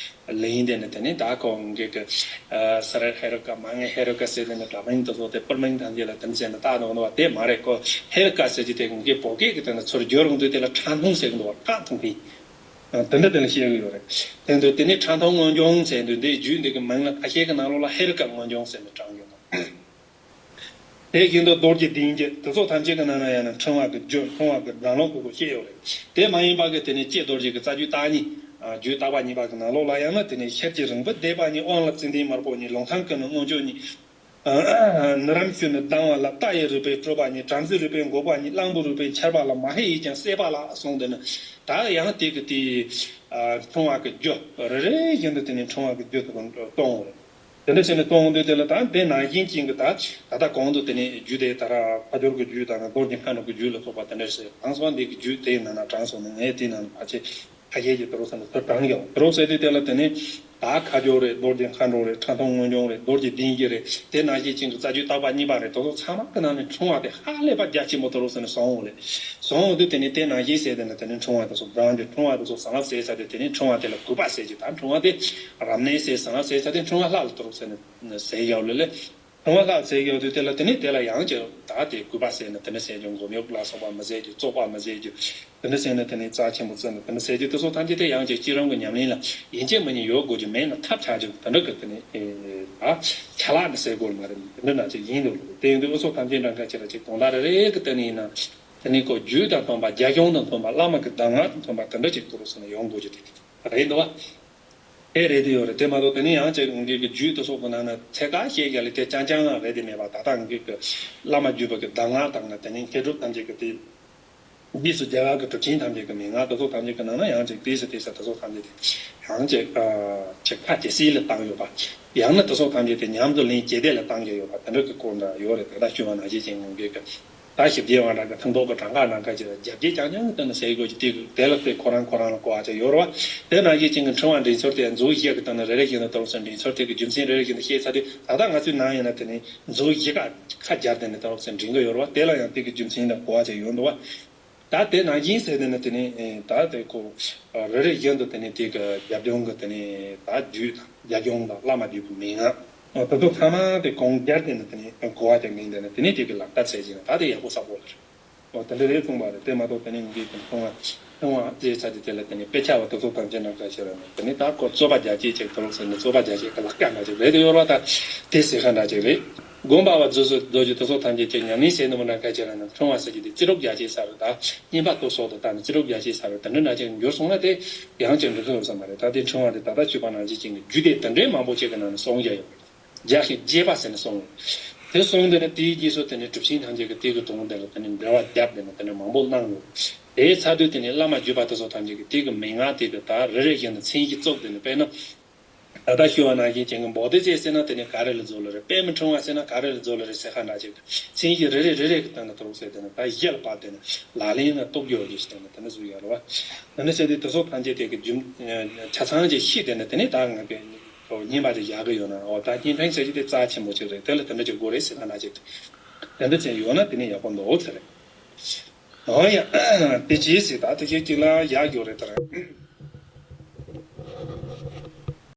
ལེན་དེ་ནི་དེ་ནི་ད་ཁོ་ངེད་ཀྱི་ཨ་ས་ར་ཧེ་རུ་ཀ་མ་ངེ་ཧེ་རུ་ཀ་ཟེར་དེ་ནི་དྲ་མིང་དུ་བཟོ་དེ་པུར་མིང་ཐམས་ཅད་ལ་དེ་ནི་ཟེར་ནི་ད་ནོ་ནོ་བ་དེ་མ་རེད། ཁོ་ཧེ་རུ་ཀ་ཟེར་གྱི་དེ་ངེད་ཀྱི་བོད་སྐད་ཀྱི་དེ་ནི་ཚུར་བསྒྱུར་འོང་དུས་དེ་ལ་ཁྲག་འཐུང་ཟེར་གི་འདུག་བ། ཁྲག་འཐུང་གི་ཨ་དེ་འདྲ་དེ་ལ་བཤད་གི་ཡོད་རེད། དེ་འདུག་དེ་ནི་ཁྲག་འཐུང་མངོན་འབྱུང་ཟེར་འདུག་འདི་རྒྱུད་འདི་གི་མིང་ལ་ཁ་ཤས་ཀྱི་ནང་ལོགས་ལ་ཧེ་རུ་ཀ་མངོན་འབྱུང་ཟེར་ནི་དྲངས་ཡོད་ན། དེ་བཞིན་དུ་རྡོ་རྗེ་གདན་བརྒྱད་དེ་ཚོ་ཐམས་ཅད་ཀྱི་ནང་ན་ཡང་ན་འཕྲེང་བ་གི་རྒྱུད་འཕྲེང་བ་གི་གདན་ལོགས་ཀྱི་སྐོར་བཤད་ཡོད་རེད། དེ་མ་ཡིན་པ་གི་དེ་ནི་ལྕེ་རྡོ་རྗེ་གི་རྩ་རྒྱུད་བརྟག་གཉིས། རྒྱུད་བརྟག་པ་གཉིས་པ་གི་ནང་ལོགས་ལ་ཡང་ན་དེ་ནི་ཤེལ་གྱི་རིང་པོ་བཟླས་པ་གཉིས། དབང་ལ་ཙནྡན་དམར་པོ་གཉིས། ལུང་ཐང་ཀུན་ནས་མངོན་སྤྱོད་གཉིས། ནི་རམ་ཤུ་ནི་ལྡང་བ་ལ། རྟ་ཡི་རུས་པས་སྤྲུལ་པ་གཉིས། བྲམ་ཟེའི་རུས་པས་འགོག་པ་གཉིས། གླང་པོའི་རུས་པས་འཆར་པ་ལ། མ་ཧེ་ཡིས་ཀྱང་བསད་པ་ལ་གསུངས་དེ་ནི། ད་ཡང་དེ་གི་དེ་འཕྲེང་བ་གི་རྒྱུད་རེ་རེ་བཞིན་དུ་དེ་ནི་འཕྲེང་བ་གི་རྒྱུད་དུ་གཏོང་བ་རེད། དེ་འདྲ་བྱས་ནས་གཏོང་འོང་དུས་དེ་ལ་ད་དེ་ནང་བཞིན་ཅན་གྱི་ད་ད་ལྟ་གོང་དུ་དེ་ནི་རྒྱུད་དེ་ད་ར་ཕ་སྦྱོར་གྱི་རྒྱུད་དང་རྡོ་རྗེ་མཁའ་འགྲོ་གི་རྒྱུད་ལ་སོགས་པ་དེ་འདྲ་ཞིག་དང་སོང་འདི་གི་རྒྱུད་དེའི་ནང་ན་དྲངས་སོང་ནས་ངས་དེའི་ནང་ན་ཕལ་ཆེར་ཕ་གིའི་གི་དུ་རུ་ས་ནི་ཐུར་དྲངས་ཡོང་དུ་རུ་ཟེར་དུས་དེ་ལ་དེ་ནི་ད་ཁ་སྦྱོར་རེད། རྡོ་རྗེ་མཁའ་འགྲོ་རེད། ཁྲག་འཐུང་མངོན་འབྱུང་རེད། རྡོ་རྗེ་གདན་བཞི་རེད། དེ་ནང་བཞིན་ཅན་གྱི་རྩ་རྒྱུད་བརྟག་པ་གཉིས་པ་རེད། དུ་རུ་ཚང་མ་གི་ནང་ནས་འཕྲེང་བ་དེ་ཧ་ལས་པ་རྒྱ་ཆེན་པོ་དུ་རུ་ས་ནི་བཟང་བོ་རེད། བཟང་བོ་དུ་དེ་ནི་དེ་ནང་བཞིན་ཟེར་དེ་ནི་དེ་ནི་འཕྲེང་བ་དུ་སོགས་བཟང་རྒྱུ་འཕྲེང་བ་དུ་སོགས་བཟང་བ་ཟེར་ས་དེ་དེ་ནི་འཕྲེང་བ་དེ་ལ་གུས་པ་ཟེར་གྱི་ད་འཕྲེང་བ་དེ་རབ་གནས་ཟེར་བཟང་བ་ཟེར་ས་དེ་འཕྲེང་བ་ལྷ་ལ་དུ་རུ་ས་ནི་ཟེར་ཡག་ལེ་ལེ། ཁོང་ལྷ་ཟེར་ཡོད་དུས་དེ་ལ་དེ་ནི་དེ་ལ་ཡང་ཅིག་ད་དེ་གུས་པ་ཟེར་ན་དེ་ནི་ཟེར་རྒྱུ་འགོམ་ཡོག་ལ་སོགས་པ་མི་ཟེར་རྒྱུ་བཙོག་པ་མི་ཟེར་རྒྱུ་དེ་ནི་ཟེར་ན་དེ་ནི་རྩ་ཆེན་པོ་བརྩི་ན་དེ་ནི་ཟེར་རྒྱུ་དེ་ཚོ་ཐམས་ཅད་དེ་ཡང་ཅིག་སྤྱི་རང་གི་ཉམས་ལེན་ལ་ཡིན་གཅིག་མིན་གཉིས་ཡོད་དགོས་རྒྱུ་མེད་ན་ཐབས་ཆག་རྒྱུ་དེ་འདྲ་གི་དེ་ནི་ད་ཆ་ལག་ནི་ཟེར་དགོས་མ་རེད། དེ་འདྲ་ན་ཅིག་ཡིན་འདུག་དེ་ཡིན་དུས་འུ་ཚོ་ཐམས་ཅད་འདྲ་འདྲ་ཅིག་ལ་ཅིག་དོན་དག་རེ་རེ་གི་དེ་ནི་ཡིན་ན་དེ་ནི་ཁོ་རྒྱུད་དང་མཐུན་པ་རྒྱ་གཞུང་དང་མཐུན་པ་བླ་མ་གི་གདམས་ངག་དང་མཐུན་པ་དེ་འདྲ་ཅིག་དུ་རུ་ཟེར་ན་ཡོང་དགོས་རྒྱུ་དེ་རེད་འདུག་བ། དེ་རེད་དེ་ཡོད་རེད། དེ་མ་གཏོགས་དེ་ནི་ཡང་ཅིག་ངེད་ཀྱི་རྒྱུད་དེ་སོགས་ཀྱི་ནང་ན་ཚད་བཀག་བཤད་རྒྱ་ལས་དེ་རྐྱང་རྐྱང་རང་རེད་དེ་མེད་པ། ད་ལྟ་ངེད་ཀྱི་བླ་མ་བརྒྱུད་པ་གི་གདམས་ངག་དང་ན་དེ་ནི་མཁས་གྲུབ་ཐམས་ཅད་ཀྱི་དེ་རྗེས་སུ་རྒྱ་གར་གྱི་གྲུབ་ཆེན་ཐམས་ཅད་ཀྱི་མན་ངག་དེ་ཚོ་ཐམས་ཅད་ཀྱི་ནང་ན་ཡང་ཅིག་དེ་སུ་དེ་ས་དེ་ཚོ་ཐམས་ཅད་དེ་ཡང་ཅིག་ཅིག་ཁ་ཇེ་སྲིད་ལ་བཏང་ཡོད་པ། ཡང་ན་དེ་ཚོ་ཐམས་ཅད་དེ་ཉམས་སུ་ལེན་ཇེ་བདེ་ལ་བཏང་གི་ཡོད་པ་དེ་འདྲ་གི་སྐོར་འདྲ་ཡོད་རེད། ད་ལྟ་ཞུ་བ་ནང་བཞིན་ཅིག་ངེད་ཀྱི་ད་ཞིབ་རྒྱས་པ་འདྲ་གི་ཐང་ཐོག་གི་གྲངས་ཀ་ནང་ཁ་ཅིག་ལ་རྒྱབ་འགྱེད་རྐྱང་རྐྱང་གི་སྟེང་ནས་ཟེར་དགོས་ཀྱི་དེ་གི་དེ་ལ་དེ་ཁོ་རང་ཁོ་རང་ལ་གོ་བ་ཅིག་ཡོད་རེད་བ། དེ་ནང་བཞིན་ཅན་གྱི་ཕྲེང་བ་འདྲེན་ཚུལ་དེ་མཛོད་བཞི་གི་སྟེང་ནས་རེ་རེ་བཞིན་དུ་ད་རུང་སེ་འདྲེན་ཚུལ་དེ་གི་རྒྱུ་མཚན་རེ་རེ་བཞིན་དུ་བཤད་ཚར་དུས། ད་ལྟ་ང་ཚོའི་ནང་ཡིན་ན་དེ་ནི་མཛོད་བཞི་ཀ་ཁ་སྦྱར་ཏེ་ནི་ད་རུང་སེ་འདྲེན་གི་ཡོད་རེད་བ། དེ་ལ་ཡང་དེ་གི་རྒྱུ་མཚན་དང་གོ་བ་ཅིག་ཡོད་འདུག་བ། ད་དེ་ནང་བཞིན་ཟེར་དེ་ནི་དེ་ནི་ད་དེ་ཁོ་རེ་རེ་བཞིན་དུ་དེ་ནི་དེ་གི་རྒྱབ་ལྗོངས་གི་དེ་ནི་ད་རྒྱུད་དང་རྒྱབ་ལྗོངས་དང་བླ་མ་རྒྱུད་ཀྱི་མན་ངག་དེ་ཚོ་ཚང་མ་དེ་གང་སྦྱར་ཏེ་ནི་དེ་ནི་གོ་བ་ཅིག་ལེན་ཏེ་ནི་དེ་ནི་དེ་གི་ལག་བསྟར་བྱས་ཀྱི་ན་ད་དེ་ཡག་པོ་ས་པོ་རེད། འོ་དེ་འདྲ་རེད་གསུངས་པ་རེད། དེ་མ་གཏོགས་དེ་ནས་ངེད་ཀྱི་མཐོང་བ་མཐོང་བ་བཅས་ཚར་དུས་དེ་ལ་དེ་ནས་དཔེ་ཆ་བ་དེ་ཚོ་ཐམས་ཅད་ནང་ཁ་ཤས་ལ་ནི་དེ་ནས་ད་ཁོ་རྩོད་པ་རྒྱ་སྐྱེད་ཅིག་དེ་ལོག་ཟེར་ནས་རྩོད་པ་རྒྱ་སྐྱེད་ཀྱི་ལག་ཀ་འདྲ་ཅིག་རེད་དེ་ཡོད་རེད་བ། ད་དེ་ཟེར་ཁ་འདྲ་ཅིག་རེད། དགོངས་པ་བ་རྫོགས་སོ་རྫོགས་ཀྱི་དེ་ཚོ་ཐམས་ཅད་ཀྱི་ཉམས་ལེན་བྱས་ནས་མོ་ནང་ཁ་ཤས་ལ་ནི་མཐོང་བ་ཟེར་གྱི་དེ་རྩིས་རོགས་རྒྱ་སྐྱེད་ས་རེད། ད་བསྙེན་པ་སྟོབས་སོགས་དང་ད་ནི་རྩིས་རོགས་རྒྱ་སྐྱེད་ས་རེད། དེ་འདྲ་འདྲ་ཅིག་འགྱུར་སོང་ན་དེ་ཡང་ཅིག་འགྲིག་གི་ཡོད་ས་མ་རེད། ད་དེ་ཕྲེང་བ་དེ་ད་ལྟ་ཞུས་པ་ནང་བཞིན་ཅན་གྱི་རྒྱུད་སྡེ་དེ་འདྲའི་མང་པོ་ཅིག་གི་ནང་ནས་གསུངས་བཞག་ཡོད་རེད། རྒྱ་ཞེས་རྒྱས་པ་ཟེར་ནས་གསུངས། དེ་གསུངས་དེ་ནི་དེའི་རྗེས་སུ་དེ་ནི་གྲུབ་ཆེན་ཐམས་ཅད་ཀྱི་དེ་གི་དོན་དེ་ལ་དེ་ནི་འགྲེལ་བ་བརྒྱབ་དེ་ནི་དེ་ནི་མང་པོ་གནང་ཡོད། དེའི་ཚར་དུས་དེ་ནི་བླ་མ་བརྒྱུད་པ་དེ་ཚོ་ཐམས་ཅད་ཀྱི་དེ་གི་མན་ངག་དེ་གི་ད་རེ་རེ་བཞིན་དུ་མཚན་གཞི་བཙུགས་དེ་ནི་དཔེར་ན། ད་ལྟ་ཞུ་བ་ནང་བཞིན་ཅན་གྱི་འབོག་སྡེ་བཅས་ཟེར་ན་དེ་ནི་ག་རེ་ལ་འཛུལ་ལ་རེད། དཔེ་མི་ཕྲེང་བ་ཟེར་ན་ག་རེ་ལ་འཛུལ་ལ་རེད་ཟེར་ཁ་འདྲ་ཅིག་མཚན་གཞི་རེ་རེ་རེ་རེ་གི་སྟེང་ནས་དེ་རུ་ཟེར་དེ་ནི་ད་གཞི་ལ་བབས་དེ་ནི་ལག་ལེན་ལ་གཏོགས་རྒྱུ་ཡོད་ཀྱི་སྟེང་ནས་དེ་ནི་བཟོས་ཡོད་རེད་བ། དེ་ནི་ཟེར་དུས་དེ་ཚོ་ཐམས་ཅད་དེ་གི་རྒྱུ་ཆ་ཚང་ཅིག་ཤེས་དེ་ནི་དེ་ནི་ད་ང་གི་ཁོ་བསྙེན་པ་ཅིག་བཞག་གི་ཡོད་ན། འོ་ད་བསྙེན་ཕྲེང་ཟེར་གྱི་དེ་རྩ་ཆེན་པོ་ཅིག་རེད། དེ་ལ་དེ་འདྲ་ཅིག་དགོས་རེད་ཟེར་ན་འདྲ་ཅིག་དེ་འདྲ་ཅིག་ཡོད་ན་དེ་ནི་ཡག་པོ་འདུག་ཟེར་རེད། འོ་ཡ། དེ་ཅིའི་ཟེར་ད་དེ་ཁྱེད་ཅིག་ལ་ཡག་ཡོད་རེད་ད་རེད།